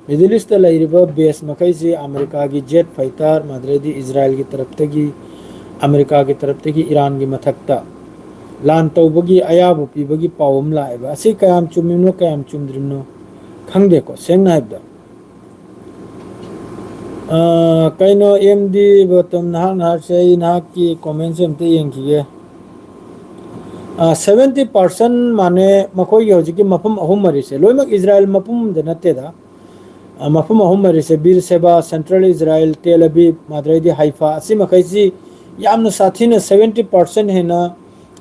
ꯃꯤꯗꯜ ꯏꯁꯇ ꯂꯩꯔꯤꯕ ꯕꯦꯁ ꯃꯈꯩꯁꯤ ꯑꯃꯦꯔꯤꯀꯥꯒꯤ ꯖꯦꯠ ꯐꯥꯏꯇꯔ, ꯃꯗꯨꯗꯩꯗꯤ ꯏꯖꯔꯥꯏꯜꯒꯤ ꯇꯔꯞꯇꯒꯤ, ꯑꯃꯦꯔꯤꯀꯥꯒꯤ ꯇꯔꯞꯇꯒꯤ ꯏꯔꯥꯟꯒꯤ ꯃꯊꯛꯇ ꯂꯥꯟ ꯇꯧꯕꯒꯤ ꯑꯌꯥꯕ ꯄꯤꯕꯒꯤ ꯄꯥꯎ ꯑꯃ ꯂꯥꯛꯑꯦꯕ꯫ ꯑꯁꯤ ꯀꯌꯥꯝ ꯆꯨꯝꯃꯤꯕꯅꯣ, ꯀꯌꯥꯝ ꯆꯨꯝꯗ꯭ꯔꯤꯕꯅꯣ? ꯈꯪꯗꯦꯀꯣ, ꯁꯦꯡꯅ ꯍꯥꯏꯕꯗ꯫ ꯑ, ꯀꯩꯅꯣ, ꯑꯦꯝ ꯗꯤ ꯕꯣꯇꯝ, ꯅꯍꯥꯛꯅ ꯍꯥꯏꯔꯤꯁꯦ, ꯑꯩ ꯅꯍꯥꯛꯀꯤ ꯀꯣꯃꯦꯟꯁꯦ ꯑꯝꯇ ꯌꯦꯡꯈꯤꯒꯦ꯫ ꯑ, seventy percent ꯃꯥꯅꯦ, ꯃꯈꯣꯏꯒꯤ ꯍꯧꯖꯤꯛꯀꯤ ꯃꯐꯝ ꯑꯍꯨꯝ ꯃꯔꯤꯁꯦ ꯂꯣꯏꯅꯃꯛ ꯏꯖꯔꯥꯏꯜ ꯃꯄꯨꯝꯗ ꯅꯠꯇꯦꯗ꯫ ꯑ, ꯃꯐꯝ ꯑꯍꯨꯝ ꯃꯔꯤꯁꯦ, ꯕꯤꯔ ꯁꯦꯕꯥ, ꯁꯦꯟꯇ꯭ꯔꯦꯜ ꯏꯖꯔꯥꯏꯜ, ꯇꯦꯜ ꯑꯕꯤꯕ, ꯑꯗꯩꯗꯤ ꯍꯥꯏꯐꯥ, ꯑꯁꯤ ꯃꯈꯩꯁꯤ ꯌꯥꯝꯅ ꯁꯥꯊꯤꯅ seventy percent ꯍꯦꯟꯅ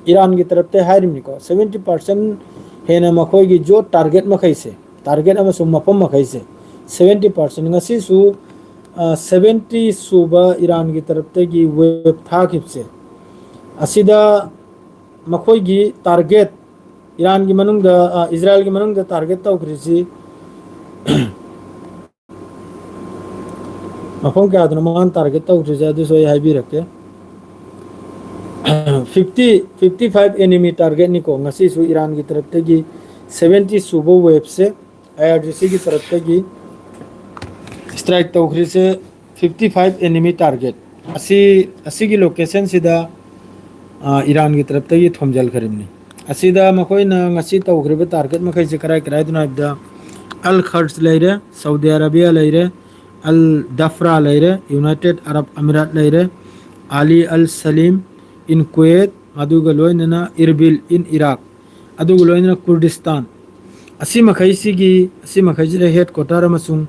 ꯏꯔꯥꯟꯒꯤ ꯇꯔꯞꯇ ꯍꯥꯏꯔꯤꯕꯅꯤꯀꯣ, seventy percent ꯍꯦꯟꯅ ꯃꯈꯣꯏꯒꯤ ꯖꯣ ꯇꯥꯔꯒꯦꯠ ꯃꯈꯩꯁꯦ, ꯇꯥꯔꯒꯦꯠ ꯑꯃꯁꯨꯡ ꯃꯐꯝ ꯃꯈꯩꯁꯦ seventy percent꯫ ꯉꯁꯤꯁꯨ, ꯑ, seventy ꯁꯨꯕ ꯏꯔꯥꯟꯒꯤ ꯇꯔꯞꯇꯒꯤ ꯋꯦꯕ ꯊꯥꯈꯤꯕꯁꯦ, ꯑꯁꯤꯗ ꯃꯈꯣꯏꯒꯤ ꯇꯥꯔꯒꯦꯠ, ꯏꯔꯥꯟꯒꯤ ꯃꯅꯨꯡꯗ, ꯑ, ꯏꯖꯔꯥꯏꯜꯒꯤ ꯃꯅꯨꯡꯗ ꯇꯥꯔꯒꯦꯠ ꯇꯧꯈ꯭ꯔꯤꯁꯤ ꯃꯐꯝ ꯀꯌꯥꯗꯅꯣ ꯃꯥꯅ ꯇꯥꯔꯒꯦꯠ ꯇꯧꯈ꯭ꯔꯤꯁꯦ, ꯑꯗꯨꯁꯨ ꯑꯩ ꯍꯥꯏꯕꯤꯔꯛꯀꯦ꯫ Fifty, fifty five enemy target ꯅꯤꯀꯣ, ꯉꯁꯤꯁꯨ ꯏꯔꯥꯟꯒꯤ ꯇꯔꯞꯇꯒꯤ seventy ꯁꯨꯕ ꯋꯦꯕꯁꯦ, ꯑꯥꯏ ꯑꯥꯔ ꯖꯤ ꯁꯤꯒꯤ ꯇꯔꯞꯇꯒꯤ strike ꯇꯧꯈ꯭ꯔꯤꯁꯦ, fifty five enemy target꯫ ꯑꯁꯤ, ꯑꯁꯤꯒꯤ ꯂꯣꯀꯦꯁꯟꯁꯤꯗ, ꯑ, ꯏꯔꯥꯟꯒꯤ ꯇꯔꯞꯇꯒꯤ ꯊꯣꯝꯖꯤꯟꯈ꯭ꯔꯤꯕꯅꯤ꯫ ꯑꯁꯤꯗ ꯃꯈꯣꯏꯅ ꯉꯁꯤ ꯇꯧꯈ꯭ꯔꯤꯕ ꯇꯥꯔꯒꯦꯠ ꯃꯈꯩꯁꯦ ꯀꯔꯥꯏ ꯀꯔꯥꯏꯗꯅꯣ ꯍꯥꯏꯕꯗ, ꯑꯜ ꯈꯔꯖ ꯂꯩꯔꯦ, ꯁꯥꯎꯗꯤ ꯑꯔꯥꯕꯤꯌꯥ ꯂꯩꯔꯦ, ꯑꯜ ꯗꯐ꯭ꯔꯥ ꯂꯩꯔꯦ, ꯌꯨꯅꯥꯏꯇꯦꯠ ꯑꯔꯕ ꯑꯃꯤꯔꯥꯠ ꯂꯩꯔꯦ, ꯑꯂꯤ ꯑꯜ ꯁꯂꯤꯝ in Kuwait, ꯑꯗꯨꯒ ꯂꯣꯏꯅꯅ ꯏꯔꯕꯤꯜ in Iraq, ꯑꯗꯨꯒ ꯂꯣꯏꯅꯅ ꯀꯨꯔꯗꯤꯁꯇꯥꯟ꯫ ꯑꯁꯤ ꯃꯈꯩꯁꯤꯒꯤ, ꯑꯁꯤ ꯃꯈꯩꯁꯤꯗ ꯍꯦꯗ ꯀ꯭ꯋꯥꯇꯔ ꯑꯃꯁꯨꯡ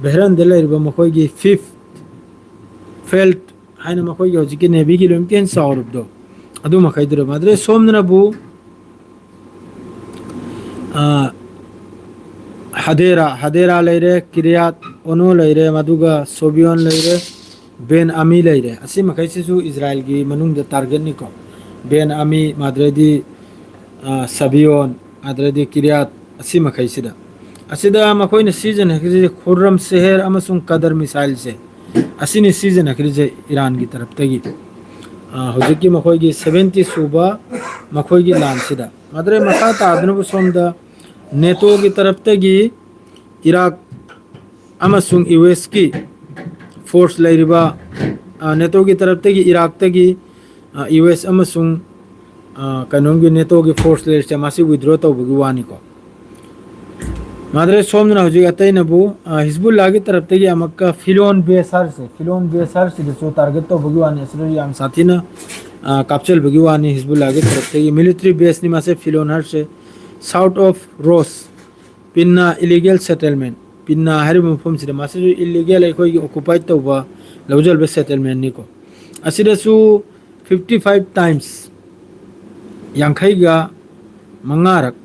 ꯕꯦꯍꯔꯟꯗ ꯂꯩꯔꯤꯕ ꯃꯈꯣꯏꯒꯤ ꯐꯤꯐ ꯐꯦꯜꯠ ꯍꯥꯏꯅ ꯃꯈꯣꯏꯒꯤ ꯍꯧꯖꯤꯛꯀꯤ ꯅꯦꯚꯤꯒꯤ ꯂꯣꯏꯅꯃꯛꯀꯤ ꯍꯦꯟꯅ ꯆꯥꯎꯔꯕꯗꯣ, ꯑꯗꯨ ꯃꯈꯩꯗꯨꯔ ꯃꯥꯗ꯭ꯔꯦ꯫ ꯁꯣꯝꯗꯅꯕꯨ, ꯑ, ꯍꯗꯦꯔꯥ, ꯍꯗꯦꯔꯥ ꯂꯩꯔꯦ, ꯀꯤꯔꯤꯌꯥꯠ ꯑꯣꯅꯣ ꯂꯩꯔꯦ, ꯃꯗꯨꯒ ꯁꯣꯕꯤꯌꯣꯟ ꯂꯩꯔꯦ, ꯕꯦꯟ ꯑꯃꯤ ꯂꯩꯔꯦ꯫ ꯑꯁꯤ ꯃꯈꯩꯁꯤꯁꯨ ꯏꯖꯔꯥꯏꯜꯒꯤ ꯃꯅꯨꯡꯗ ꯇꯥꯔꯒꯦꯠꯅꯤꯀꯣ꯫ ꯕꯦꯟ ꯑꯃꯤ, ꯃꯥꯗ꯭ꯔꯦꯗꯤ, ꯑ, ꯁꯕꯤꯌꯣꯟ, ꯑꯗꯨꯗꯩꯗꯤ ꯀꯤꯔꯤꯌꯥꯠ, ꯑꯁꯤ ꯃꯈꯩꯁꯤꯗ꯫ ꯑꯁꯤꯗ ꯃꯈꯣꯏꯅ ꯁꯤꯖꯤꯟꯅꯈ꯭ꯔꯤꯁꯦ ꯈꯨꯔꯔꯝ ꯁꯦꯍꯦꯔ ꯑꯃꯁꯨꯡ ꯀꯗꯔ ꯃꯤꯁꯥꯏꯜꯁꯦ, ꯑꯁꯤꯅꯤ ꯁꯤꯖꯤꯟꯅꯈ꯭ꯔꯤꯁꯦ ꯏꯔꯥꯟꯒꯤ ꯇꯔꯞꯇꯒꯤ꯫ ꯑ, ꯍꯧꯖꯤꯛꯀꯤ ꯃꯈꯣꯏꯒꯤ seventy ꯁꯨꯕ ꯃꯈꯣꯏꯒꯤ ꯂꯥꯟꯁꯤꯗ꯫ ꯃꯗꯨꯗꯩ ꯃꯈꯥ ꯇꯥꯗꯨꯅꯕꯨ ꯁꯣꯝꯗ ꯅꯦꯇꯣꯒꯤ ꯇꯔꯞꯇꯒꯤ ꯏꯔꯥꯛ ꯑꯃꯁꯨꯡ ꯌꯨ ꯑꯦꯁꯀꯤ ꯐꯣꯔꯁ ꯂꯩꯔꯤꯕ, ꯑ, ꯅꯦꯇꯣꯒꯤ ꯇꯔꯞꯇꯒꯤ ꯏꯔꯥꯛꯇꯒꯤ, ꯑ, ꯌꯨ ꯑꯦꯁ ꯑꯃꯁꯨꯡ, ꯑ, ꯀꯩꯅꯣꯝꯒꯤ ꯅꯦꯇꯣꯒꯤ ꯐꯣꯔꯁ ꯂꯩꯔꯤꯁꯦ, ꯃꯁꯤ ꯋꯤꯗ꯭ꯔꯣ ꯇꯧꯕꯒꯤ ꯋꯥꯅꯤꯀꯣ꯫ ꯃꯥꯗ꯭ꯔꯦ ꯁꯣꯝꯗꯅ ꯍꯧꯖꯤꯛ ꯑꯇꯩꯅꯕꯨ, ꯑ, ꯍꯤꯖꯕꯨꯜꯂꯥꯒꯤ ꯇꯔꯞꯇꯒꯤ ꯑꯃꯨꯛꯀ ꯐꯤꯂꯣꯟ ꯕꯦꯁ ꯍꯥꯏꯔꯤꯁꯦ, ꯐꯤꯂꯣꯟ ꯕꯦꯁ ꯍꯥꯏꯔꯤꯁꯤꯗꯁꯨ ꯇꯥꯔꯒꯦꯠ ꯇꯧꯕꯒꯤ ꯋꯥꯅꯤ, ꯑꯁꯤꯗꯁꯨ ꯌꯥꯝ ꯁꯥꯊꯤꯅ, ꯑ, ꯀꯥꯞꯆꯜꯕꯒꯤ ꯋꯥꯅꯤ꯫ ꯍꯤꯖꯕꯨꯜꯂꯥꯒꯤ ꯇꯔꯞꯇꯒꯤ ꯃꯤꯂꯤꯇꯔꯤ ꯕꯦꯁꯅꯤ ꯃꯥꯁꯦ, ꯐꯤꯂꯣꯟ ꯍꯥꯏꯔꯤꯁꯦ꯫ ꯁꯥꯎꯠ ꯑꯣꯐ ꯔꯣꯁ, ꯄꯤꯟꯅꯥ ꯏꯂꯤꯒꯦꯜ ꯁꯦꯇꯜꯃꯦꯟ, ꯄꯤꯟꯅꯥ ꯍꯥꯏꯔꯤꯕ ꯃꯐꯝꯁꯤꯗ ꯃꯥꯁꯤꯁꯨ ꯏꯂꯤꯒꯦꯜ ꯑꯩꯈꯣꯏꯒꯤ ꯑꯣꯀꯨꯄꯥꯏꯠ ꯇꯧꯕ, ꯂꯧꯖꯜꯕ ꯁꯦꯇꯜꯃꯦꯟꯅꯤꯀꯣ꯫ ꯑꯁꯤꯗꯁꯨ fifty five times, ꯌꯥꯡꯈꯩꯒ ꯃꯉꯥꯔꯛ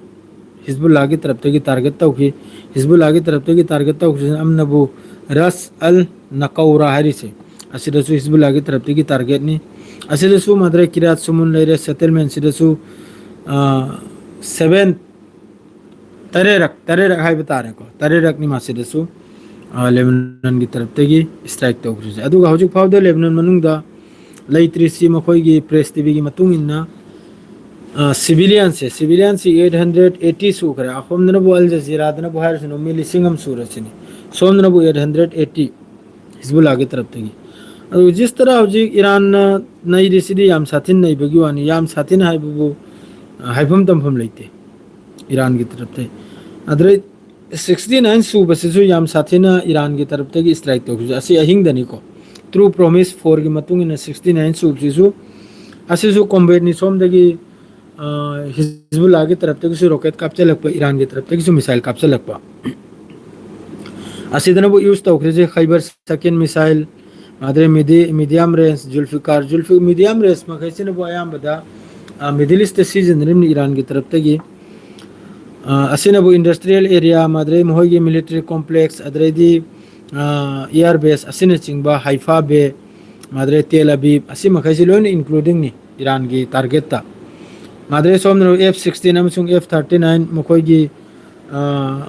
ꯍꯤꯖꯕꯨꯜꯂꯥꯒꯤ ꯇꯔꯞꯇꯒꯤ ꯇꯥꯔꯒꯦꯠ ꯇꯧꯈꯤ꯫ ꯍꯤꯖꯕꯨꯜꯂꯥꯒꯤ ꯇꯔꯞꯇꯒꯤ ꯇꯥꯔꯒꯦꯠ ꯇꯧꯈꯤꯕꯁꯤꯅ ꯑꯃꯅꯕꯨ ꯔꯁ ꯑꯜ ꯅꯀꯧꯔꯥ ꯍꯥꯏꯔꯤꯁꯦ, ꯑꯁꯤꯗꯁꯨ ꯍꯤꯖꯕꯨꯜꯂꯥꯒꯤ ꯇꯔꯞꯇꯒꯤ ꯇꯥꯔꯒꯦꯠꯅꯤ꯫ ꯑꯁꯤꯗꯁꯨ ꯃꯗ꯭ꯔꯦ ꯀꯤꯔꯥꯠ ꯁꯨꯃꯨꯟ ꯂꯩꯔꯦ, ꯁꯦꯇꯜꯃꯦꯟꯁꯤꯗꯁꯨ, ꯑ, ꯁꯚꯦꯟ, ꯇꯔꯦꯠꯔꯛ, ꯇꯔꯦꯠꯔꯛ ꯍꯥꯏꯕ ꯇꯥꯔꯦꯀꯣ, ꯇꯔꯦꯠꯔꯛꯅꯤ ꯃꯁꯤꯗꯁꯨ, ꯑ, ꯂꯦꯕꯅꯟꯒꯤ ꯇꯔꯞꯇꯒꯤ ꯁ꯭ꯇ꯭ꯔꯥꯏꯛ ꯇꯧꯈ꯭ꯔꯤꯁꯦ꯫ ꯑꯗꯨꯒ ꯍꯧꯖꯤꯛ ꯐꯥꯎꯗ ꯂꯦꯕꯅꯟ ꯃꯅꯨꯡꯗ ꯂꯩꯇ꯭ꯔꯤꯁꯤ, ꯃꯈꯣꯏꯒꯤ ꯄ꯭ꯔꯦꯁ ꯇꯤꯚꯤꯒꯤ ꯃꯇꯨꯡ ꯏꯟꯅ, ꯑ, ꯁꯤꯚꯤꯂꯤꯌꯟꯁꯦ, ꯁꯤꯚꯤꯂꯤꯌꯟꯁꯤ eight hundred eighty ꯁꯨꯈ꯭ꯔꯦ꯫ ꯑꯁꯣꯝꯗꯅꯕꯨ ꯑꯜ ꯖꯖꯤꯔꯥꯗꯅꯕꯨ ꯍꯥꯏꯔꯁꯤꯅ ꯃꯤ ꯂꯤꯁꯤꯡ ꯑꯃ ꯁꯨꯔꯁꯤꯅꯤ, ꯁꯣꯝꯗꯅꯕꯨ eight hundred eighty ꯍꯤꯖꯕꯨꯜꯂꯥꯒꯤ ꯇꯔꯞꯇꯒꯤ꯫ ꯑꯗꯨ ꯖꯤꯁ ꯇꯔꯥ ꯍꯧꯖꯤꯛ ꯏꯔꯥꯟꯅ ꯅꯩꯔꯤꯁꯤꯗꯤ ꯌꯥꯝ ꯁꯥꯊꯤꯅ ꯅꯩꯕꯒꯤ ꯋꯥꯅꯤ, ꯌꯥꯝ ꯁꯥꯊꯤꯅ ꯍꯥꯏꯕꯕꯨ, ꯑ, ꯍꯥꯏꯐꯝ ꯇꯝꯐꯝ ꯂꯩꯇꯦ ꯏꯔꯥꯟꯒꯤ ꯇꯔꯞꯇꯒꯤ꯫ ꯑꯗꯨꯗꯩ sixty nine ꯁꯨꯕꯁꯤꯁꯨ ꯌꯥꯝ ꯁꯥꯊꯤꯅ ꯏꯔꯥꯟꯒꯤ ꯇꯔꯞꯇꯒꯤ ꯁ꯭ꯇ꯭ꯔꯥꯏꯛ ꯇꯧꯈꯤꯕꯁꯦ, ꯑꯁꯤ ꯑꯍꯤꯡꯗꯅꯤꯀꯣ꯫ True Promise fourꯒꯤ ꯃꯇꯨꯡ ꯏꯟꯅ sixty nine ꯁꯨꯕꯁꯤꯁꯨ, ꯑꯁꯤꯁꯨ ꯀꯣꯝꯕꯦꯠꯅꯤ, ꯁꯣꯝꯗꯒꯤ, ꯑ, ꯍꯤꯖꯕꯨꯜꯂꯥꯒꯤ ꯇꯔꯞꯇꯒꯤꯁꯨ ꯔꯣꯀꯦꯠ ꯀꯥꯞꯆꯜꯂꯛꯄ, ꯏꯔꯥꯟꯒꯤ ꯇꯔꯞꯇꯒꯤꯁꯨ ꯃꯤꯁꯥꯏꯜ ꯀꯥꯞꯆꯜꯂꯛꯄ꯫ ꯑꯁꯤꯗꯅꯕꯨ ꯌꯨꯁ ꯇꯧꯈ꯭ꯔꯤꯁꯦ ꯈꯩꯕꯔ ꯁꯀꯤꯟ ꯃꯤꯁꯥꯏꯜ, ꯑꯗꯩ ꯃꯤꯗꯤ-, ꯃꯤꯗꯤꯌꯝ ꯔꯦꯟꯖ ꯖꯨꯜꯐꯤꯀꯥꯔ, ꯖꯨꯜꯐꯤ-, ꯃꯤꯗꯤꯌꯝ ꯔꯦꯟꯖ ꯃꯈꯩꯁꯤꯅꯕꯨ ꯑꯌꯥꯝꯕꯗ, ꯑ, ꯃꯤꯗꯜ ꯏꯁꯇ ꯁꯤꯖꯤꯟꯅꯔꯤꯕꯅꯤ ꯏꯔꯥꯟꯒꯤ ꯇꯔꯞꯇꯒꯤ꯫ ꯑ, ꯑꯁꯤꯅꯕꯨ ꯏꯟꯗꯁꯇ꯭ꯔꯤꯌꯦꯜ ꯑꯦꯔꯤꯌꯥ, ꯃꯗꯨꯗꯩ ꯃꯈꯣꯏꯒꯤ ꯃꯤꯂꯤꯇꯔꯤ ꯀꯣꯝꯄ꯭ꯂꯦꯛꯁ, ꯑꯗꯨꯗꯩꯗꯤ, ꯑ, ꯏꯌꯥꯔ ꯕꯦꯁ ꯑꯁꯤꯅꯆꯤꯡꯕ, ꯍꯥꯏꯐꯥ ꯕꯦ, ꯃꯗꯨꯗꯩ ꯇꯦꯜ ꯑꯕꯤꯕ, ꯑꯁꯤ ꯃꯈꯩꯁꯤ ꯂꯣꯏꯅ ꯏꯟꯀ꯭ꯂꯨꯗꯤꯡꯅꯤ ꯏꯔꯥꯟꯒꯤ ꯇꯥꯔꯒꯦꯠꯇ꯫ ꯃꯗꯨꯗꯩ ꯁꯣꯝꯗꯅ F sixteen ꯑꯃꯁꯨꯡ F thirty nine ꯃꯈꯣꯏꯒꯤ, ꯑ,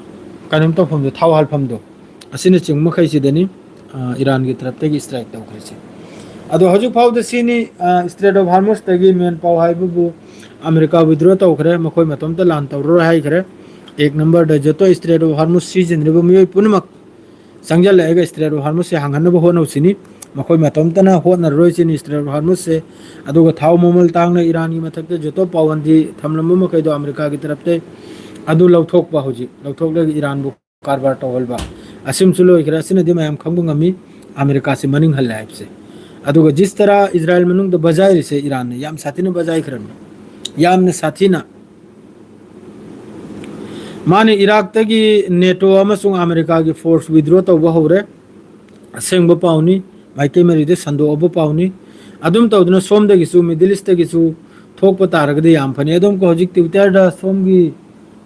ꯀꯩꯅꯣꯝ ꯇꯧꯐꯝꯗꯣ, ꯊꯥꯎ ꯍꯥꯜꯐꯝꯗꯣ, ꯑꯁꯤꯅꯆꯤꯡꯕ ꯃꯈꯩꯁꯤꯗꯅꯤ, ꯑ, ꯏꯔꯥꯟꯒꯤ ꯇꯔꯞꯇꯒꯤ ꯁ꯭ꯇ꯭ꯔꯥꯏꯛ ꯇꯧꯈ꯭ꯔꯤꯁꯦ꯫ ꯑꯗꯣ ꯍꯧꯖꯤꯛ ꯐꯥꯎꯗ ꯁꯤꯅꯤ, ꯑ, ꯁ꯭ꯇ꯭ꯔꯦꯠ ꯑꯣꯐ ꯍꯥꯔꯃꯨꯁꯇꯒꯤ ꯃꯦꯟ ꯄꯥꯎ ꯍꯥꯏꯕꯕꯨ ꯑꯃꯦꯔꯤꯀꯥ ꯋꯤꯗ꯭ꯔꯣ ꯇꯧꯈ꯭ꯔꯦ, ꯃꯈꯣꯏ ꯃꯇꯣꯝꯇ ꯂꯥꯟ ꯇꯧꯔꯔꯣꯏ ꯍꯥꯏꯈ꯭ꯔꯦ꯫ ꯑꯦꯛ ꯅꯝꯕꯔꯗ ꯖꯣꯇꯣ ꯁ꯭ꯇ꯭ꯔꯦꯠ ꯑꯣꯐ ꯍꯥꯔꯃꯨꯁ ꯁꯤꯖꯤꯟꯅꯔꯤꯕ ꯃꯤꯑꯣꯏ ꯄꯨꯝꯅꯃꯛ ꯆꯪꯁꯤꯜꯂꯛꯑꯒ ꯁ꯭ꯇ꯭ꯔꯦꯠ ꯑꯣꯐ ꯍꯥꯔꯃꯨꯁꯁꯦ ꯍꯥꯡꯍꯟꯅꯕ ꯍꯣꯠꯅꯧꯁꯤꯅꯤ꯫ ꯃꯈꯣꯏ ꯃꯇꯣꯝꯇꯅ ꯍꯣꯠꯅꯔꯔꯣꯏꯁꯤꯅꯤ ꯁ꯭ꯇ꯭ꯔꯦꯠ ꯑꯣꯐ ꯍꯥꯔꯃꯨꯁꯁꯦ꯫ ꯑꯗꯨꯒ ꯊꯥꯎ ꯃꯃꯜ ꯇꯥꯡꯅ ꯏꯔꯥꯟꯒꯤ ꯃꯊꯛꯇ ꯖꯣꯇꯣ ꯄꯥꯎꯕꯟꯗꯤ ꯊꯝꯂꯝꯕ ꯃꯈꯩꯗꯣ ꯑꯃꯦꯔꯤꯀꯥꯒꯤ ꯇꯔꯞꯇ ꯑꯗꯨ ꯂꯧꯊꯣꯛꯄ, ꯍꯧꯖꯤꯛ ꯂꯧꯊꯣꯛꯂꯒ ꯏꯔꯥꯟꯕꯨ ꯀꯔꯕꯥꯔ ꯇꯧꯍꯟꯕ, ꯑꯁꯤꯃꯁꯨ ꯂꯣꯏꯈ꯭ꯔꯦ꯫ ꯑꯁꯤꯅꯗꯤ ꯃꯌꯥꯝ ꯈꯪꯕ ꯉꯝꯃꯤ ꯑꯃꯦꯔꯤꯀꯥꯁꯤ ꯃꯅꯤꯡ ꯍꯜꯂꯦ ꯍꯥꯏꯕꯁꯦ꯫ ꯑꯗꯨꯒ ꯖꯤꯁ ꯇꯔꯥ ꯏꯖꯔꯥꯌꯦꯜ ꯃꯅꯨꯡꯗ ꯕꯖꯥꯏꯔꯤꯁꯦ ꯏꯔꯥꯟꯅ ꯌꯥꯝ ꯁꯥꯊꯤꯅ ꯕꯖꯥꯏꯈ꯭ꯔꯕꯅꯤ, ꯌꯥꯝꯅ ꯁꯥꯊꯤꯅ꯫ ꯃꯥꯅ ꯏꯔꯥꯛꯇꯒꯤ ꯅꯦꯇꯣ ꯑꯃꯁꯨꯡ ꯑꯃꯦꯔꯤꯀꯥꯒꯤ ꯐꯣꯔꯁ ꯋꯤꯗ꯭ꯔꯣ ꯇꯧꯕ ꯍꯧꯔꯦ꯫ ꯑꯁꯦꯡꯕ ꯄꯥꯎꯅꯤ, ꯃꯥꯏꯀꯩ ꯃꯔꯤꯗ ꯁꯟꯗꯣꯛꯑꯕ ꯄꯥꯎꯅꯤ꯫ ꯑꯗꯨꯝ ꯇꯧꯗꯅ ꯁꯣꯝꯗꯒꯤꯁꯨ, ꯃꯤꯗꯜ ꯏꯁꯇꯒꯤꯁꯨ ꯊꯣꯛꯄ ꯇꯥꯔꯒꯗꯤ ꯌꯥꯝ ꯐꯅꯤ꯫ ꯑꯗꯨꯝ ꯍꯧꯖꯤꯛ ꯇ꯭ꯋꯤꯇꯔꯗ ꯁꯣꯝꯒꯤ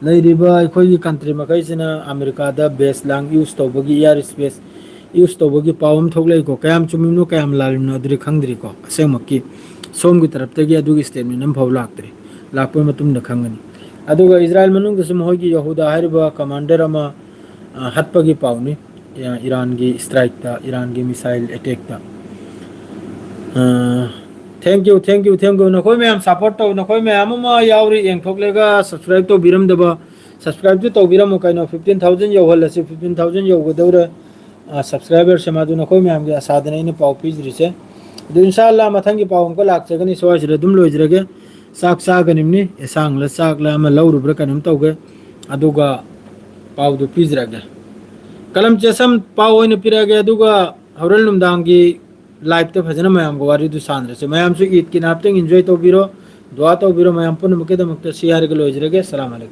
ꯂꯩꯔꯤꯕ ꯑꯩꯈꯣꯏꯒꯤ ꯀꯟꯇ꯭ꯔꯤ ꯃꯈꯩꯁꯤꯅ ꯑꯃꯦꯔꯤꯀꯥꯗ ꯕꯦꯁ ꯂꯥꯡ ꯌꯨꯁ ꯇꯧꯕꯒꯤ, ꯏꯌꯥꯔ ꯁ꯭ꯄꯦꯁ ꯌꯨꯁ ꯇꯧꯕꯒꯤ ꯄꯥꯎ ꯑꯃ ꯊꯣꯛꯂꯛꯏꯀꯣ꯫ ꯀꯌꯥꯝ ꯆꯨꯝꯃꯤꯕꯅꯣ, ꯀꯌꯥꯝ ꯂꯥꯜꯂꯤꯕꯅꯣ ꯑꯗꯨꯗꯤ ꯈꯪꯗ꯭ꯔꯤꯀꯣ꯫ ꯑꯁꯦꯡꯃꯛꯀꯤ ꯁꯣꯝꯒꯤ ꯇꯔꯞꯇꯒꯤ ꯑꯗꯨꯒꯤ ꯁ꯭ꯇꯦꯠꯃꯦꯟ ꯑꯃꯐꯥꯎ ꯂꯥꯛꯇ꯭ꯔꯤ꯫ ꯂꯥꯛꯄꯒꯤ ꯃꯇꯨꯡꯗ ꯈꯪꯒꯅꯤ꯫ ꯑꯗꯨꯒ ꯏꯖꯔꯥꯌꯦꯜ ꯃꯅꯨꯡꯗꯁꯨ ꯃꯈꯣꯏꯒꯤ ꯌꯍꯨꯗꯥ ꯍꯥꯏꯔꯤꯕ ꯀꯃꯥꯟꯗꯔ ꯑꯃ, ꯑ, ꯍꯥꯠꯄꯒꯤ ꯄꯥꯎꯅꯤ꯫ E-, ꯏꯔꯥꯟꯒꯤ ꯁ꯭ꯇ꯭ꯔꯥꯏꯛꯇ, ꯏꯔꯥꯟꯒꯤ missile ꯑꯦꯇꯦꯛꯇ꯫ ꯑ, thank you, thank you, thank you꯫ ꯅꯈꯣꯏ ꯃꯌꯥꯝ ꯁꯞꯄꯣꯔꯠ ꯇꯧ, ꯅꯈꯣꯏ ꯃꯌꯥꯝ ꯑꯃ ꯌꯥꯎꯔꯤ ꯌꯦꯡꯊꯣꯛꯂꯒ ꯁꯕꯁꯀ꯭ꯔꯥꯏꯕ ꯇꯧꯕꯤꯔꯝꯗꯕ, ꯁꯕꯁꯀ꯭ꯔꯥꯏꯕꯇꯨ ꯇꯧꯕꯤꯔꯝꯃꯨ ꯀꯩꯅꯣ꯫ ꯐꯤꯐꯇꯤꯟ ꯊꯥꯎꯖꯟ ꯌꯧꯍꯜꯂꯁꯤ, ꯐꯤꯐꯇꯤꯟ ꯊꯥꯎꯖꯟ ꯌꯧꯒꯗꯧꯔꯦ꯫ ꯑ, ꯁꯕꯁꯀ꯭ꯔꯥꯏꯕꯔꯁꯦ ꯃꯗꯨ ꯅꯈꯣꯏ ꯃꯌꯥꯝꯒꯤ ꯑꯁꯥꯗꯅ ꯑꯩꯅ ꯄꯥꯎ ꯄꯤꯖꯔꯤꯁꯦ꯫ ꯑꯗꯨ ꯏꯟꯁꯥ ꯑꯜꯂꯥ ꯃꯊꯪꯒꯤ ꯄꯥꯎ ꯑꯃꯨꯛꯀ ꯂꯥꯛꯆꯒꯅꯤ꯫ ꯁ꯭ꯋꯥꯏꯁꯤꯗ ꯑꯗꯨꯝ ꯂꯣꯏꯖꯔꯒꯦ꯫ ꯆꯥꯛ ꯆꯥꯒꯅꯤꯕꯅꯤ, ꯑꯦꯁꯥꯡꯂ ꯆꯥꯛꯂ ꯑꯃ ꯂꯧꯔꯨꯕ꯭ꯔꯥ ꯀꯩꯅꯣꯝ ꯇꯧꯒꯦ꯫ ꯑꯗꯨꯒ ꯄꯥꯎꯗꯨ ꯄꯤꯖꯔꯒꯦ꯫ ꯀꯂꯝ ꯆꯦꯁꯝ ꯄꯥꯎ ꯑꯣꯏꯅ ꯄꯤꯔꯛꯑꯒꯦ, ꯑꯗꯨꯒ ꯍꯣꯔꯦꯟ ꯅꯨꯡꯗꯥꯡꯒꯤ ꯂꯥꯏꯞꯇ ꯐꯖꯅ ꯃꯌꯥꯝꯒ ꯋꯥꯔꯤꯗꯨ ꯁꯥꯟꯅꯔꯁꯦ꯫ ꯃꯌꯥꯝꯁꯨ ꯏꯗꯀꯤ ꯅꯥꯞꯇꯪ ꯏꯟꯖꯣꯏ ꯇꯧꯕꯤꯔꯣ, ꯗꯨꯋꯥ ꯇꯧꯕꯤꯔꯣ꯫ ꯃꯌꯥꯝ ꯄꯨꯝꯅꯃꯛꯀꯤꯗꯃꯛꯇ ꯁꯤ ꯍꯥꯏꯔꯒ ꯂꯣꯏꯖꯔꯒꯦ꯫ ꯑꯁꯂꯥꯝ ꯑꯂꯩꯀꯨꯝ꯫